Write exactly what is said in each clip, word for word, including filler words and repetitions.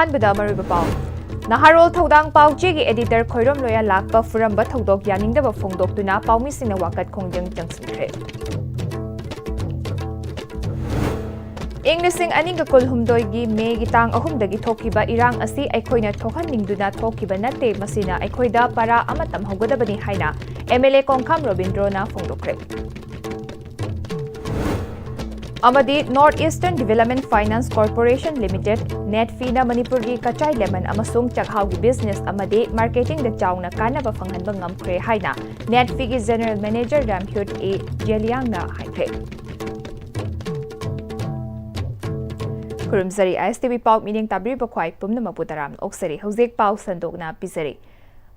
ꯑꯍꯥꯟꯕꯗ ꯃꯔꯨꯑꯣꯏꯕ ꯄꯥꯎ꯫ ꯅꯍꯥꯔꯣꯜ ꯊꯧꯗꯥꯡ ꯄꯥꯎ ꯆꯦꯒꯤ editor ꯈꯣꯏꯔꯣꯝ ꯂꯣꯌꯥ ꯂꯥꯛꯄ ꯐꯨꯔꯝꯕ ꯊꯧꯗꯣꯛ ꯌꯥꯅꯤꯡꯗꯕ ꯐꯣꯡꯗꯣꯛꯇꯨꯅ ꯄꯥꯎꯃꯤꯁꯤꯡꯅ ꯋꯥꯀꯠ ꯈꯣꯡꯖꯪ ꯆꯪꯁꯤꯟꯈ꯭ꯔꯦ꯫ ꯏꯪ ꯂꯤꯁꯤꯡ ꯑꯅꯤꯒ ꯀꯨꯟꯍꯨꯝꯗꯣꯏꯒꯤ ꯃꯦꯒꯤ ꯇꯥꯡ ꯑꯍꯨꯝꯗꯒꯤ ꯊꯣꯛꯈꯤꯕ ꯏꯔꯥꯡ ꯑꯁꯤ ꯑꯩꯈꯣꯏꯅ ꯊꯣꯛꯍꯟꯅꯤꯡꯗꯨꯅ ꯊꯣꯛꯈꯤꯕ ꯅꯠꯇꯦ, ꯃꯁꯤꯅ ꯑꯩꯈꯣꯏꯗ ꯄꯔꯥ ꯑꯃ ꯇꯝꯍꯧꯒꯗꯕꯅꯤ ꯍꯥꯏꯅ MLA ꯀꯣꯡꯈꯥꯝ ꯔꯣꯕꯤꯟꯗ꯭ꯔꯣꯅ ꯐꯣꯡꯗꯣꯛꯈ꯭ꯔꯦ꯫ ꯑꯃꯗꯤ North Eastern Development Finance Corporation Limited, NEDFIꯅ ꯃꯅꯤꯄꯨꯔꯒꯤ ꯀꯆꯥꯏ lemon ꯑꯃꯁꯨꯡ ꯆꯥꯛꯍꯥꯎꯒꯤ business ꯑꯃꯗꯤ marketingꯗ ꯆꯥꯎꯅ ꯀꯥꯟꯅꯕ ꯐꯪꯍꯟꯕ ꯉꯝꯈ꯭ꯔꯦ ꯍꯥꯏꯅ NEDFIꯒꯤ General Manager ꯔꯥꯝꯍ꯭ꯌꯨꯠ ꯑꯦ ꯖꯦꯂꯤꯌꯥꯡꯅ ꯍꯥꯏꯈ꯭ꯔꯦ꯫ ꯈꯨꯔꯨꯝꯖꯔꯤ, ISTV ꯄꯥꯎ ꯃꯤꯠꯌꯦꯡ ꯇꯥꯕꯤꯔꯤꯕ ꯈ꯭ꯋꯥꯏ ꯄꯨꯝꯅꯃꯛꯄꯨ ꯇꯔꯥꯝꯅ ꯑꯣꯛꯆꯔꯤ꯫ ꯍꯧꯖꯤꯛ ꯄꯥꯎ ꯁꯟꯗꯣꯛꯅ ꯄꯤꯖꯔꯤ꯫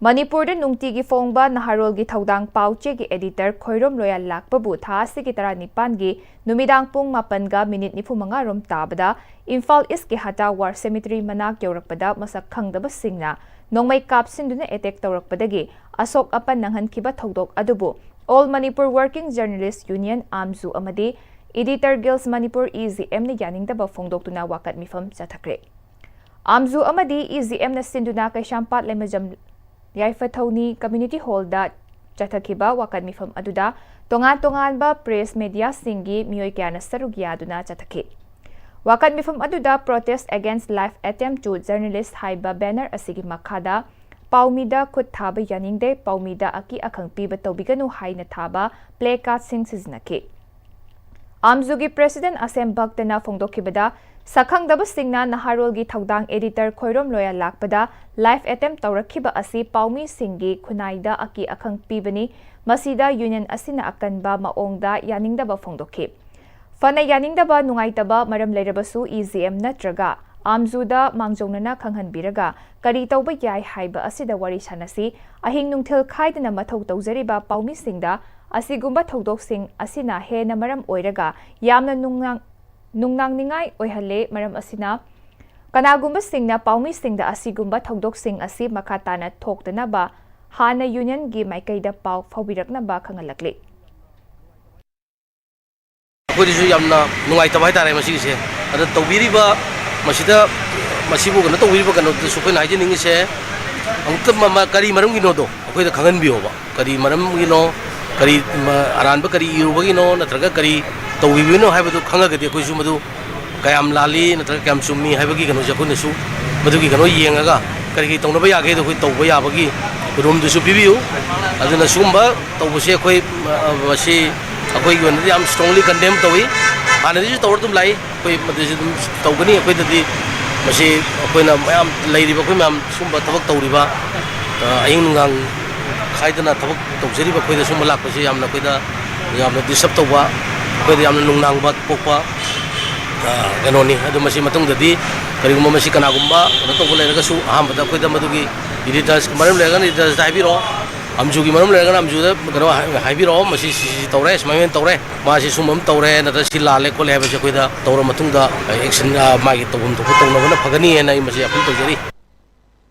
ꯃꯅꯤꯄꯨꯔꯗ ꯅꯨꯡꯇꯤꯒꯤ ꯐꯣꯡꯕ ꯅꯍꯥꯔꯣꯜꯒꯤ ꯊꯧꯗꯥꯡ ꯄꯥꯎ ꯆꯦꯒꯤ editor ꯈꯣꯏꯔꯣꯝ ꯂꯣꯌꯥ ꯂꯥꯛꯄꯕꯨ ꯊꯥ ꯑꯁꯤꯒꯤ ꯇꯔꯥꯅꯤꯄꯥꯟꯒꯤ ꯅꯨꯃꯤꯗꯥꯡ ꯄꯨꯡ ꯃꯥꯄꯟꯒ ꯃꯤꯅꯤꯠ ꯅꯤꯐꯨ ꯃꯉꯥ ꯔꯣꯝ ꯇꯥꯕꯗ ꯏꯝꯐꯥꯜ ꯏꯁꯀꯤ ꯍꯇꯥ War Cemetery ꯃꯅꯥꯛ ꯌꯧꯔꯛꯄꯗ ꯃꯁꯛ ꯈꯪꯗꯕꯁꯤꯡꯅ ꯅꯣꯡꯃꯩ ꯀꯥꯞꯁꯤꯟꯗꯨꯅ attack ꯇꯧꯔꯛꯄꯗꯒꯤ ꯑꯁꯣꯛ ꯑꯄꯟ ꯅꯪꯍꯟꯈꯤꯕ ꯊꯧꯗꯣꯛ ꯑꯗꯨꯕꯨ All Manipur Working Journalist Union, AMJU, ꯑꯃꯗꯤ Editor Guilds Manipur, EGMꯅ ꯌꯥꯅꯤꯡꯗꯕ ꯐꯣꯡꯗꯣꯛꯇꯨꯅ ꯋꯥꯀꯠ ꯃꯤꯐꯝ ꯆꯠꯊꯈ꯭ꯔꯦ꯫ AMJU ꯑꯃꯗꯤ EGMꯅ ꯁꯤꯟꯗꯨꯅ ꯀꯩꯁꯥꯝꯄꯥꯠ ꯂꯩꯃꯖꯝ ꯌꯥꯏꯐꯊꯧꯅꯤ Community Hallꯗ ꯆꯠꯊꯈꯤꯕ ꯋꯥꯀꯠ ꯃꯤꯐꯝ ꯑꯗꯨꯗ ꯇꯣꯉꯥꯟ ꯇꯣꯉꯥꯟꯕ press mediaꯁꯤꯡꯒꯤ ꯃꯤꯑꯣꯏ ꯀꯌꯥꯅ ꯁꯔꯨꯛ ꯌꯥꯗꯨꯅ ꯆꯠꯊꯈꯤ꯫ ꯋꯥꯀꯠ ꯃꯤꯐꯝ ꯑꯗꯨꯗ Protest Against Live Attempt to Journalist ꯍꯥꯏꯕ banner ꯑꯁꯤꯒꯤ ꯃꯈꯥꯗ "ꯄꯥꯎꯃꯤꯗ ꯈꯨꯠ ꯊꯥꯕ ꯌꯥꯅꯤꯡꯗꯦ, ꯄꯥꯎꯃꯤꯗ ꯑꯀꯤ ꯑꯈꯪ ꯄꯤꯕ ꯇꯧꯕꯤꯒꯅꯨ" ꯍꯥꯏꯅ ꯊꯥꯕ placardꯁꯤꯡ ꯁꯤꯖꯤꯟꯅꯈꯤ꯫ AMJUꯒꯤ President ꯑꯁꯦꯝ ꯚꯛꯇꯅ ꯐꯣꯡꯗꯣꯛꯈꯤꯕꯗ, ꯁꯛꯈꯪꯗꯕꯁꯤꯡꯅ ꯅꯍꯥꯔꯣꯜꯒꯤ ꯊꯧꯗꯥꯡ editor ꯈꯣꯏꯔꯣꯝ ꯂꯣꯌꯥ ꯂꯥꯛꯄꯗ live attempt ꯇꯧꯔꯛꯈꯤꯕ ꯑꯁꯤ ꯄꯥꯎꯃꯤꯁꯤꯡꯒꯤ ꯈꯨꯟꯅꯥꯏꯗ ꯑꯀꯤ ꯑꯈꯪ ꯄꯤꯕꯅꯤ, ꯃꯁꯤꯗ union ꯑꯁꯤꯅ ꯑꯀꯟꯕ ꯃꯑꯣꯡꯗ ꯌꯥꯅꯤꯡꯗꯕ ꯐꯣꯡꯗꯣꯛꯈꯤ꯫ ꯐꯅ ꯌꯥꯅꯤꯡꯗꯕ, ꯅꯨꯡꯉꯥꯏꯇꯕ ꯃꯔꯝ ꯂꯩꯔꯕꯁꯨ, EGM ꯅꯠꯇ꯭ꯔꯒ AMJUꯗ ꯃꯥꯡꯖꯧꯅꯅ ꯈꯪꯍꯟꯕꯤꯔꯒ ꯀꯔꯤ ꯇꯧꯕ ꯌꯥꯏ ꯍꯥꯏꯕ ꯑꯁꯤꯗ ꯋꯥꯔꯤ ꯁꯥꯅꯁꯤ꯫ ꯑꯍꯤꯡ ꯅꯨꯡꯊꯤꯜ ꯈꯥꯏꯗꯅ ꯃꯊꯧ ꯇꯧꯖꯔꯤꯕ ꯄꯥꯎꯃꯤꯁꯤꯡꯗ ꯑꯁꯤꯒꯨꯝꯕ ꯊꯧꯗꯣꯛꯁꯤꯡ ꯑꯁꯤꯅ ꯍꯦꯟꯅ ꯃꯔꯝ ꯑꯣꯏꯔꯒ ꯌꯥꯝꯅ ꯅꯨꯡꯅꯥꯡ-, ꯅꯨꯡꯅꯥꯡꯅꯤꯡꯉꯥꯏ ꯑꯣꯏꯍꯜꯂꯦ꯫ ꯃꯔꯝ ꯑꯁꯤꯅ, ꯀꯅꯥꯒꯨꯝꯕꯁꯤꯡꯅ ꯄꯥꯎꯃꯤꯁꯤꯡꯗ ꯑꯁꯤꯒꯨꯝꯕ ꯊꯧꯗꯣꯛꯁꯤꯡ ꯑꯁꯤ ꯃꯈꯥ ꯇꯥꯅ ꯊꯣꯛꯇꯅꯕ ꯍꯥꯟꯅ unionꯒꯤ ꯃꯥꯏꯀꯩꯗ ꯄꯥꯎ ꯐꯥꯎꯕꯤꯔꯛꯅꯕ ꯈꯪꯍꯜꯂꯛꯂꯤ꯫ ꯑꯩꯈꯣꯏꯗꯁꯨ ꯌꯥꯝꯅ ꯅꯨꯡꯉꯥꯏꯇꯕ ꯍꯥꯏꯇꯥꯔꯦ ꯃꯁꯤꯒꯤꯁꯦ꯫ ꯑꯗ ꯇꯧꯕꯤꯔꯤꯕ ꯃꯁꯤꯗ ꯃꯁꯤꯕꯨ ꯀꯩꯅꯣ ꯇꯧꯕꯤꯔꯤꯕ ꯀꯩꯅꯣꯗꯨꯁꯨ ꯑꯩꯈꯣꯏꯅ ꯍꯥꯏꯖꯅꯤꯡꯉꯤꯁꯦ, ꯑꯃꯨꯛꯇ ꯃ-, ꯃ-, ꯀꯔꯤ ꯃꯔꯝꯒꯤꯅꯣꯗꯣ ꯑꯩꯈꯣꯏꯗ ꯈꯪꯍꯟꯕꯤꯌꯣꯕ꯫ ꯀꯔꯤ ꯃꯔꯝꯒꯤꯅꯣ, ꯀꯔꯤ, ꯃ-, ꯑꯔꯥꯟꯕ ꯀꯔꯤ ꯏꯔꯨꯕꯒꯤꯅꯣ, ꯅꯠꯇ꯭ꯔꯒ ꯀꯔꯤ ꯇꯧꯕꯤꯕꯒꯤꯅꯣ ꯍꯥꯏꯕꯗꯨ ꯈꯪꯉꯒꯗꯤ ꯑꯩꯈꯣꯏꯁꯨ ꯃꯗꯨ ꯀꯌꯥꯝ ꯂꯥꯜꯂꯤ ꯅꯠꯇ꯭ꯔꯒ ꯀꯌꯥꯝ ꯆꯨꯝꯃꯤ ꯍꯥꯏꯕꯒꯤ ꯀꯩꯅꯣꯁꯦ ꯑꯩꯈꯣꯏꯅꯁꯨ ꯃꯗꯨꯒꯤ ꯀꯩꯅꯣ ꯌꯦꯡꯉꯒ ꯀꯔꯤ ꯀꯔꯤ ꯇꯧꯅꯕ ꯌꯥꯒꯦꯗꯣ ꯑꯩꯈꯣꯏ ꯇꯧꯕ ꯌꯥꯕꯒꯤ ꯈꯨꯗꯣꯡꯗꯨꯁꯨ ꯄꯤꯕꯤꯌꯨ꯫ ꯑꯗꯨꯅ ꯁꯤꯒꯨꯝꯕ ꯇꯧꯕꯁꯦ ꯑꯩꯈꯣꯏ, ꯑ, ꯃꯁꯤ ꯑꯩꯈꯣꯏꯒꯤ ꯑꯣꯏꯅꯗꯤ ꯌꯥꯝ strongly condemn ꯇꯧꯏ꯫ ꯍꯥꯟꯅꯗꯒꯤꯁꯨ ꯇꯧꯔ ꯑꯗꯨꯝ ꯂꯥꯛꯏ꯫ ꯑꯩꯈꯣꯏ ꯃꯗꯨꯁꯨ ꯑꯗꯨꯝ ꯇꯧꯒꯅꯤ꯫ ꯑꯩꯈꯣꯏꯗꯗꯤ ꯃꯁꯤ ꯑꯩꯈꯣꯏꯅ ꯃꯌꯥꯝ ꯂꯩꯔꯤꯕ ꯑꯩꯈꯣꯏ ꯃꯌꯥꯝ ꯁꯨꯝꯕ ꯊꯕꯛ ꯇꯧꯔꯤꯕ, ꯑ, ꯑꯍꯤꯡ ꯅꯨꯡꯗꯥꯡ ꯈꯥꯏꯗꯅ ꯊꯕꯛ ꯇꯧꯖꯔꯤꯕ ꯑꯩꯈꯣꯏꯗ ꯁꯨꯝꯕ ꯂꯥꯛꯄꯁꯤ ꯌꯥꯝꯅ ꯑꯩꯈꯣꯏꯗ ꯌꯥꯝꯅ disturb ꯇꯧꯕ, ꯑꯩꯈꯣꯏꯗ ꯌꯥꯝꯅ ꯅꯨꯡꯅꯥꯡꯕ ꯄꯣꯛꯄ, ꯑ, ꯀꯩꯅꯣꯅꯤ꯫ ꯑꯗꯨ ꯃꯁꯤ ꯃꯇꯨꯡꯗꯗꯤ ꯀꯔꯤꯒꯨꯝꯕ ꯃꯁꯤ ꯀꯅꯥꯒꯨꯝꯕ ꯀꯩꯅꯣ ꯇꯧꯕ ꯂꯩꯔꯒꯁꯨ ꯑꯍꯥꯟꯕꯗ ꯑꯩꯈꯣꯏꯗ ꯃꯗꯨꯒꯤ editors ꯃꯔꯝ ꯂꯩꯔꯒꯅ editors ꯇ ꯍꯥꯏꯕꯤꯔꯛꯑꯣ꯫ ꯑꯝꯖꯨꯒꯤ ꯃꯔꯝ ꯂꯩꯔꯒꯅ ꯑꯝꯖꯨꯗ ꯀꯩꯅꯣ ꯍꯥꯏ-, ꯍꯥꯏꯕꯤꯔꯛꯑꯣ, "ꯃꯁꯤ ꯁꯤ, ꯁꯤ ꯇꯧꯔꯦ, ꯁꯨꯃꯥꯏꯅ ꯇꯧꯔꯦ, ꯃꯥꯁꯤ ꯁꯨꯝꯕ ꯑꯃ ꯇꯧꯔꯦ, ꯅꯠꯇ꯭ꯔꯒ ꯁꯤ ꯂꯥꯜꯂꯦ ꯈꯣꯠꯂꯦ" ꯍꯥꯏꯕꯁꯦ ꯑꯩꯈꯣꯏꯗ ꯇꯧꯔ ꯃꯇꯨꯡꯗ action, ꯑ, ꯃꯥꯒꯤ ꯇꯧꯐꯝ ꯊꯣꯛꯄ ꯇꯧꯅꯕꯅ ꯐꯒꯅꯤ ꯍꯥꯏꯅ ꯑꯩ ꯃꯁꯤ appeal ꯇꯧꯖꯔꯤ꯫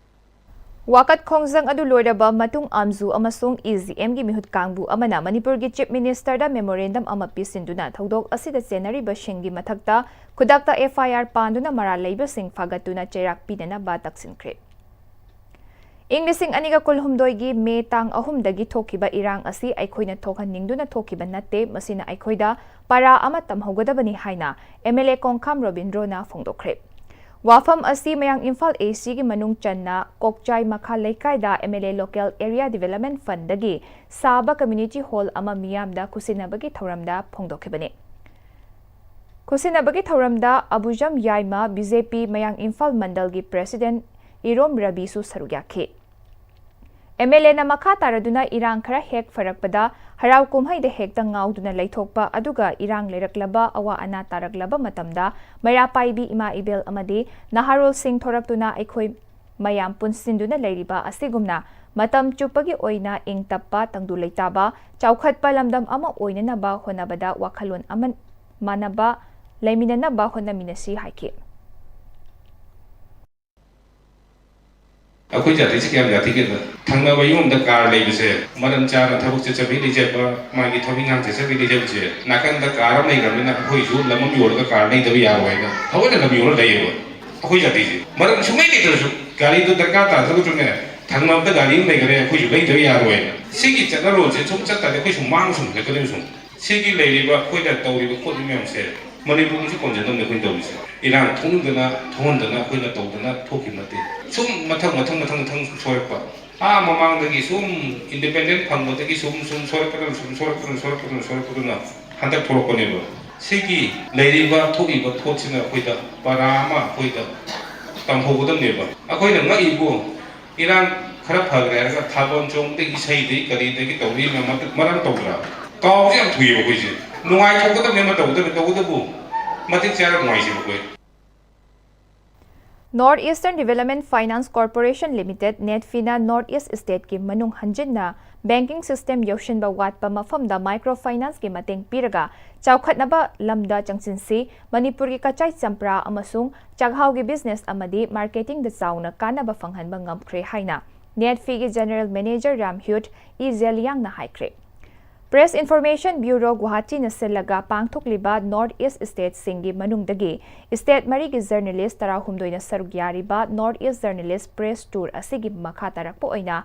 ꯋꯥꯀꯠ ꯈꯣꯡꯖꯪ ꯑꯗꯨ ꯂꯣꯏꯔꯕ ꯃꯇꯨꯡ ꯑꯝꯖꯨ ꯑꯃꯁꯨꯡ E G M ꯒꯤ ꯃꯤꯍꯨꯠ ꯀꯥꯡꯕꯨ ꯑꯃꯅ ꯃꯅꯤꯄꯨꯔꯒꯤ Chief Minister ꯗ memorandum ꯑꯃ ꯄꯤꯁꯤꯟꯗꯨꯅ ꯊꯧꯗꯣꯛ ꯑꯁꯤꯗ ꯆꯦꯟꯅꯔꯤꯕꯁꯤꯡꯒꯤ ꯃꯊꯛꯇ ꯈꯨꯗꯛꯇ F I R ꯄꯥꯟꯗꯨꯅ ꯃꯔꯥꯜ ꯂꯩꯕꯁꯤꯡ ꯐꯥꯒꯠꯇꯨꯅ ꯆꯩꯔꯥꯛ ꯄꯤꯅꯅꯕ ꯇꯛꯁꯤꯟꯈ꯭ꯔꯦ꯫ ꯏꯪ ꯂꯤꯁꯤꯡ ꯑꯅꯤꯒ ꯀꯨꯟꯍꯨꯝꯗꯣꯏꯒꯤ ꯃꯦ ꯇꯥꯡ ꯑꯍꯨꯝꯗꯒꯤ ꯊꯣꯛꯈꯤꯕ ꯏꯔꯥꯡ ꯑꯁꯤ ꯑꯩꯈꯣꯏꯅ ꯊꯣꯛꯍꯟꯅꯤꯡꯗꯨꯅ ꯊꯣꯛꯈꯤꯕ ꯅꯠꯇꯦ, ꯃꯁꯤꯅ ꯑꯩꯈꯣꯏꯗ ꯄꯥꯔꯥ ꯑꯃ ꯇꯝꯍꯧꯒꯗꯕꯅꯤ ꯍꯥꯏꯅ M L A ꯀꯣꯡꯈꯥꯝ ꯔꯣꯕꯤꯟꯗ꯭ꯔꯣꯅ ꯐꯣꯡꯗꯣꯛꯈ꯭ꯔꯦ꯫ ꯋꯥꯐꯝ ꯑꯁꯤ ꯃꯌꯥꯡ ꯏꯝꯐꯥꯜ A C ꯒꯤ ꯃꯅꯨꯡ ꯆꯟꯅ ꯀꯣꯛꯆꯥꯏ ꯃꯈꯥ ꯂꯩꯀꯥꯏꯗ M L A Local Area Development Fund ꯗꯒꯤ ꯁꯥꯕ community hall ꯑꯃ ꯃꯤꯌꯥꯝꯗ ꯈꯨꯠꯁꯤꯟꯅꯕꯒꯤ ꯊꯧꯔꯝꯗ ꯐꯣꯡꯗꯣꯛꯈꯤꯕꯅꯤ꯫ ꯈꯨꯠꯁꯤꯟꯅꯕꯒꯤ ꯊꯧꯔꯝꯗ ꯑꯕꯨꯖꯝ ꯌꯥꯏꯃ, B J P ꯃꯌꯥꯡ ꯏꯝꯐꯥꯜ ꯃꯟꯗꯜꯒꯤ President ꯏꯔꯣꯝ ꯔꯕꯤꯁꯨ ꯁꯔꯨꯛ ꯌꯥꯈꯤ꯫ M L A ꯅ ꯃꯈꯥ ꯇꯥꯔꯗꯨꯅ ꯏꯔꯥꯡ ꯈꯔ ꯍꯦꯛ ꯐꯔꯛꯄꯗ ꯍꯔꯥꯎ ꯀꯨꯝꯍꯩꯗ ꯍꯦꯛꯇ ꯉꯥꯎꯗꯨꯅ ꯂꯩꯊꯣꯛꯄ, ꯑꯗꯨꯒ ꯏꯔꯥꯡ ꯂꯩꯔꯛꯂꯕ, ꯑꯋꯥ ꯑꯅꯥ ꯇꯥꯔꯛꯂꯕ ꯃꯇꯝꯗ ꯃꯩꯔꯥ ꯄꯥꯏꯕꯤ ꯏꯃꯥ ꯏꯕꯦꯜ ꯑꯃꯗꯤ ꯅꯍꯥꯔꯣꯜꯁꯤꯡ ꯊꯣꯔꯛꯇꯨꯅ ꯑꯩꯈꯣꯏ ꯃꯌꯥꯝ ꯄꯨꯟꯁꯤꯟꯗꯨꯅ ꯂꯩꯔꯤꯕ ꯑꯁꯤꯒꯨꯝꯅ ꯃꯇꯝ ꯆꯨꯞꯄꯒꯤ ꯑꯣꯏꯅ ꯏꯪ ꯇꯞꯄ, ꯇꯪꯗꯨ ꯂꯩꯇꯥꯕ, ꯆꯥꯎꯈꯠꯄ ꯂꯝꯗꯝ ꯑꯃ ꯑꯣꯏꯅꯅꯕ ꯍꯣꯠꯅꯕꯗ ꯋꯥꯈꯜꯂꯣꯟ ꯑꯃ ꯃꯥꯟꯅꯕ ꯂꯩꯃꯤꯟꯅꯅꯕ ꯍꯣꯠꯅꯃꯤꯟꯅꯁꯤ ꯍꯥꯏꯈꯤ꯫ ꯑꯩꯈꯣꯏ ꯖꯥꯇꯤꯁꯤ ꯀꯌꯥꯝ ꯖꯥꯇꯤꯒꯦꯗ? ꯊꯪꯅꯕ ꯌꯨꯝ ꯑꯃꯗ ꯀꯥꯔ ꯂꯩꯕꯁꯦ, ꯃꯔꯝ ꯆꯥꯅ ꯊꯕꯛ ꯆꯠꯆꯕꯤ ꯂꯩꯖꯕ, ꯃꯥꯒꯤ ꯊꯕꯛ ꯏꯪꯈꯥꯡ ꯆꯠꯆꯕꯤ ꯂꯩꯖꯕꯁꯦ, ꯅꯥꯀꯟꯗ ꯀꯥꯔ ꯑꯃ ꯂꯩꯈ꯭ꯔꯕꯅꯤꯅ ꯑꯩꯈꯣꯏꯁꯨ ꯂꯝ ꯑꯃ ꯌꯣꯜꯂꯒ ꯀꯥꯔ ꯂꯩꯗꯕ ꯌꯥꯔꯣꯏ ꯍꯥꯏꯅ ꯊꯑꯣꯏꯅ ꯂꯝ ꯌꯣꯜꯂ ꯂꯩꯌꯦꯕ꯫ ꯑꯩꯈꯣꯏ ꯖꯥꯇꯤꯁꯦ ꯃꯔꯝ ꯁꯨꯡꯂꯩ ꯂꯩꯇ꯭ꯔꯁꯨ ꯒꯥꯔꯤꯗꯨ ꯗꯔꯀꯥꯔ ꯇꯥꯗ꯭ꯔꯒꯁꯨꯅꯦ, ꯊꯪꯅꯕꯗ ꯒꯥꯔꯤ ꯑꯃ ꯂꯩꯈ꯭ꯔꯦ, ꯑꯩꯈꯣꯏꯁꯨ ꯂꯩꯗꯕ ꯌꯥꯔꯣꯏꯅ꯫ ꯁꯤꯒꯤ ꯆꯠꯅꯔꯣꯜꯁꯦ ꯁꯨꯝ ꯆꯠꯇꯥꯔꯗꯤ ꯑꯩꯈꯣꯏ ꯁꯨꯝ ꯃꯥꯡ ꯁꯨꯝ ꯍꯜꯂꯛꯀꯗꯣꯏꯕ꯫ ꯁꯨꯝ ꯁꯤꯒꯤ ꯂꯩꯔꯤꯕ ꯑꯩꯈꯣꯏꯅ ꯇꯧꯔꯤꯕ ꯈꯣꯠꯂꯤꯕ ꯃꯌꯥꯝꯁꯦ ꯃꯅꯤꯄꯨꯔ ꯑꯃꯁꯨ ꯀꯣꯟꯖꯗꯕꯅꯤ ꯑꯩꯈꯣꯏꯅ ꯇꯧꯔꯤꯁꯦ꯫ ꯏꯔꯥꯡ ꯊꯣꯛꯅꯤꯡꯗꯅ ꯊꯣꯛꯍꯟꯗꯅ ꯑꯩꯈꯣꯏꯅ ꯇꯧꯗꯅ ꯊꯣꯛꯈꯤꯕ ꯅꯠꯇꯦ꯫ ꯁꯨꯝ ꯃꯊꯪ ꯃꯊꯪ ꯃꯊꯪ ꯃꯊꯪ ꯁꯨꯝ ꯁꯣꯏꯔꯛꯄ꯫ ꯑꯥ ꯃꯃꯥꯡꯗꯒꯤ ꯁꯨꯝ ꯏꯟꯗꯤꯄꯦꯟꯗꯦꯟ ꯐꯪꯕꯗꯒꯤ ꯁꯨꯝ ꯁꯨꯝ ꯁꯣꯏꯔꯛꯄꯗꯨꯅ ꯁꯨꯝ ꯁꯣꯏꯔꯛꯄꯗꯨꯅ ꯁꯣꯏꯔꯛꯄꯗꯨꯅ ꯁꯣꯏꯔꯛꯄꯗꯨꯅ ꯍꯟꯗꯛ ꯊꯣꯛꯂꯛꯄꯅꯦꯕ꯫ ꯁꯤꯒꯤ ꯂꯩꯔꯤꯕ ꯊꯣꯛꯏꯕ ꯄꯣꯠꯁꯤꯅ ꯑꯩꯈꯣꯏꯗ ꯄꯔꯥ ꯑꯃ ꯑꯩꯈꯣꯏꯗ ꯇꯝꯍꯧꯒꯗꯕꯅꯦꯕ꯫ ꯑꯩꯈꯣꯏꯅ ꯉꯛꯏꯕꯨ, ꯏꯔꯥꯡ ꯈꯔ ꯐꯈ꯭ꯔꯦ ꯍꯥꯏꯔꯒ ꯊꯥꯕꯜ ꯆꯣꯡꯕꯗꯒꯤ ꯏꯁꯩꯗꯒꯤ ꯀꯔꯤꯗꯒꯤ ꯇꯧꯔꯤ ꯃꯌꯥꯝ ꯃꯔꯝ ꯇꯧꯗ꯭ꯔꯥ? ꯀꯥꯎꯕꯁꯦ ꯌꯥꯝ ꯊꯨꯏꯌꯦꯕ ꯑꯩꯈꯣꯏꯁꯦ꯫ ꯅꯨꯡꯉꯥꯏꯊꯣꯛꯀꯗꯕꯅꯦ ꯑꯃ ꯇꯧꯒꯗꯕꯅꯦ, ꯇꯧꯕꯇꯕꯨ ꯃꯇꯤꯛ ꯆꯥꯔ ꯅꯨꯡꯉꯥꯏꯁꯦꯕ ꯑꯩꯈꯣꯏ꯫ North Eastern Development Finance Corporation Limited, ꯅꯦꯠꯐꯤꯅ North East Stateꯀꯤ ꯃꯅꯨꯡ ꯍꯟꯖꯤꯟꯅ banking system ꯌꯧꯁꯤꯟꯕ ꯋꯥꯠꯄ ꯃꯐꯝꯗ micro financeꯀꯤ ꯃꯇꯦꯡ ꯄꯤꯔꯒ ꯆꯥꯎꯈꯠꯅꯕ ꯂꯝꯗ ꯆꯪꯁꯤꯟꯁꯤ, ꯃꯅꯤꯄꯨꯔꯒꯤ ꯀꯆꯥꯏ ꯆꯝꯄ꯭ꯔꯥ ꯑꯃꯁꯨꯡ ꯆꯥꯛꯍꯥꯎꯒꯤ business ꯑꯃꯗꯤ marketingꯗ ꯆꯥꯎꯅ ꯀꯥꯟꯅꯕ ꯐꯪꯍꯟꯕ ꯉꯝꯈ꯭ꯔꯦ ꯍꯥꯏꯅ ꯅꯦꯠꯐꯤꯒꯤ General Manager ꯔꯥꯝꯍ꯭ꯌꯨꯠ ꯏ ꯖꯦꯂꯤꯌꯥꯡꯅ ꯍꯥꯏꯈ꯭ꯔꯦ꯫ Press Information Bureau ꯒꯨꯋꯥꯍꯥꯇꯤꯅ ꯁꯤꯜꯂꯒ ꯄꯥꯡꯊꯣꯛꯂꯤꯕ North East Stateꯁꯤꯡꯒꯤ ꯃꯅꯨꯡꯗꯒꯤ state ꯃꯔꯤꯒꯤ journalist ꯇꯔꯥꯍꯨꯝꯗꯣꯏꯅ ꯁꯔꯨꯛ ꯌꯥꯔꯤꯕ North East Journalist Press Tour ꯑꯁꯤꯒꯤ ꯃꯈꯥ ꯇꯥꯔꯛꯄ ꯑꯣꯏꯅ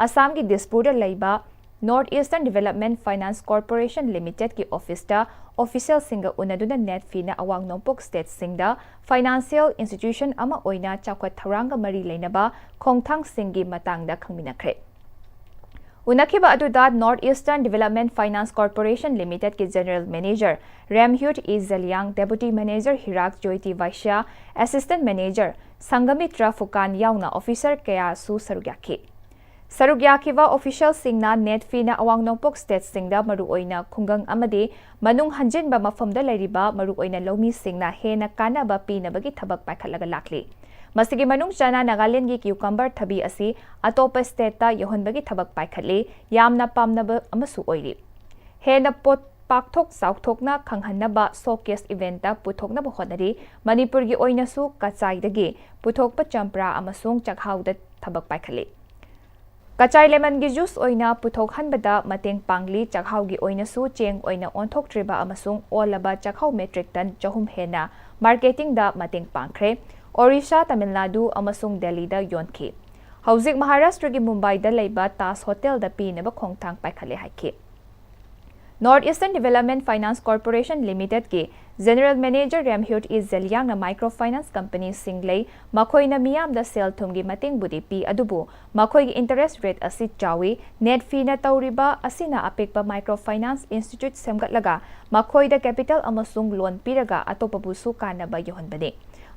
ꯑꯁꯥꯝꯒꯤ ꯗꯤꯁꯄꯨꯔꯗ ꯂꯩꯕ North Eastern Development Finance Corporation Limitedꯀꯤ officeꯇ officialꯁꯤꯡꯒ ꯎꯅꯗꯨꯅ ꯅꯦꯠꯐꯤꯅ ꯑꯋꯥꯡ ꯅꯣꯡꯄꯣꯛ stateꯁꯤꯡꯗ financial institution ꯑꯃ ꯑꯣꯏꯅ ꯆꯥꯎꯈꯠ ꯊꯧꯔꯥꯡꯒ ꯃꯔꯤ ꯂꯩꯅꯕ ꯈꯣꯡꯊꯥꯡꯁꯤꯡꯒꯤ ꯃꯇꯥꯡꯗ ꯈꯪꯃꯤꯟꯅꯈ꯭ꯔꯦ꯫ ꯎꯅꯈꯤꯕ ꯑꯗꯨꯗ North Eastern Development Finance Corporation Limitedꯀꯤ General Manager ꯔꯦꯝꯍ꯭ꯌꯨꯠ E Zeliang, Deputy Manager ꯍꯤꯔꯥꯛ ꯖꯣꯏꯇꯤ ꯚꯥꯏꯁ꯭ꯌꯥ, Assistant Manager ꯁꯪꯒꯃꯤꯇ꯭ꯔ ꯐꯨꯀꯥꯟ ꯌꯥꯎꯅ officer ꯀꯌꯥꯁꯨ ꯁꯔꯨꯛ ꯌꯥꯈꯤ꯫ ꯁꯔꯨꯛ ꯌꯥꯈꯤꯕ officialꯁꯤꯡꯅ ꯅꯦꯠꯐꯤꯅ ꯑꯋꯥꯡ ꯅꯣꯡꯄꯣꯛ stateꯁꯤꯡꯗ ꯃꯔꯨꯑꯣꯏꯅ ꯈꯨꯡꯒꯪ ꯑꯃꯗꯤ ꯃꯅꯨꯡ ꯍꯟꯖꯤꯟꯕ ꯃꯐꯝꯗ ꯂꯩꯔꯤꯕ ꯃꯔꯨꯑꯣꯏꯅ ꯂꯧꯃꯤꯁꯤꯡꯅ ꯍꯦꯟꯅ ꯀꯥꯟꯅꯕ ꯄꯤꯅꯕꯒꯤ ꯊꯕꯛ ꯄꯥꯏꯈꯠꯂꯒ ꯂꯥꯛꯂꯤ꯫ ꯃꯁꯤꯒꯤ ꯃꯅꯨꯡ ꯆꯟꯅ ꯅꯥꯒꯥꯂꯦꯟꯗꯒꯤ cucumber ꯊꯕꯤ ꯑꯁꯤ ꯑꯇꯣꯞꯄ stateꯇ ꯌꯧꯍꯟꯕꯒꯤ ꯊꯕꯛ ꯄꯥꯏꯈꯠꯂꯤ, ꯌꯥꯝꯅ ꯄꯥꯝꯅꯕ ꯑꯃꯁꯨ ꯑꯣꯏꯔꯤ꯫ ꯍꯦꯟꯅ ꯄꯣꯠ ꯄꯥꯛꯊꯣꯛ ꯆꯥꯎꯊꯣꯛꯅ ꯈꯪꯍꯟꯅꯕ showcase eventꯇ ꯄꯨꯊꯣꯛꯅꯕ ꯍꯣꯠꯅꯔꯤ꯫ ꯃꯅꯤꯄꯨꯔꯒꯤ ꯑꯣꯏꯅꯁꯨ ꯀꯆꯥꯏꯗꯒꯤ ꯄꯨꯊꯣꯛꯄ ꯆꯝꯄ꯭ꯔꯥ ꯑꯃꯁꯨꯡ ꯆꯥꯛꯍꯥꯎꯗ ꯊꯕꯛ ꯄꯥꯏꯈꯠꯂꯤ꯫ ꯀꯆꯥꯏ lemonꯒꯤ juice ꯑꯣꯏꯅ ꯄꯨꯊꯣꯛꯍꯟꯕꯗ ꯃꯇꯦꯡ ꯄꯥꯡꯂꯤ꯫ ꯆꯥꯛꯍꯥꯎꯒꯤ ꯑꯣꯏꯅꯁꯨ ꯆꯦꯡ ꯑꯣꯏꯅ ꯑꯣꯟꯊꯣꯛꯇ꯭ꯔꯤꯕ ꯑꯃꯁꯨꯡ ꯑꯣꯜꯂꯕ ꯆꯥꯛꯍꯥꯎ metric ton ꯆꯍꯨꯝ ꯍꯦꯟꯅ marketingꯗ ꯃꯇꯦꯡ ꯄꯥꯡꯈ꯭ꯔꯦ꯫ ꯑꯣꯔꯤꯁꯥ, ꯇꯥꯃꯤꯜ ꯅꯥꯗꯨ ꯑꯃꯁꯨꯡ ꯗꯦꯜꯂꯤꯗ ꯌꯣꯟꯈꯤ꯫ ꯍꯧꯖꯤꯛ ꯃꯍꯥꯔꯥꯁꯇ꯭ꯔꯒꯤ ꯃꯨꯝꯕꯥꯏꯗ ꯂꯩꯕ ꯇꯥꯖ ꯍꯣꯇꯦꯜꯗ ꯄꯤꯅꯕ ꯈꯣꯡꯊꯥꯡ ꯄꯥꯏꯈꯠꯂꯦ ꯍꯥꯏꯈꯤ꯫ North Eastern Development Finance Corporation Limitedꯀꯤ General Manager ꯔꯦꯝꯍ꯭ꯌꯨꯠ E ꯖꯦꯂꯤꯌꯥꯡꯅ micro finance companyꯁꯤꯡ ꯂꯩ, ꯃꯈꯣꯏꯅ ꯃꯤꯌꯥꯝꯗ ꯁꯦꯜ ꯊꯨꯝꯒꯤ ꯃꯇꯦꯡꯕꯨꯗꯤ ꯄꯤ, ꯑꯗꯨꯕꯨ ꯃꯈꯣꯏꯒꯤ interest rate ꯑꯁꯤ ꯆꯥꯎꯏ꯫ ꯅꯦꯠꯐꯤꯅ ꯇꯧꯔꯤꯕ ꯑꯁꯤꯅ ꯑꯄꯤꯛꯄ micro finance institute ꯁꯦꯝꯒꯠꯂꯒ ꯃꯈꯣꯏꯗ capital ꯑꯃꯁꯨꯡ loan ꯄꯤꯔꯒ ꯑꯇꯣꯞꯄꯕꯨꯁꯨ ꯀꯥꯟꯅꯕ ꯌꯧꯍꯟꯕꯅꯤ꯫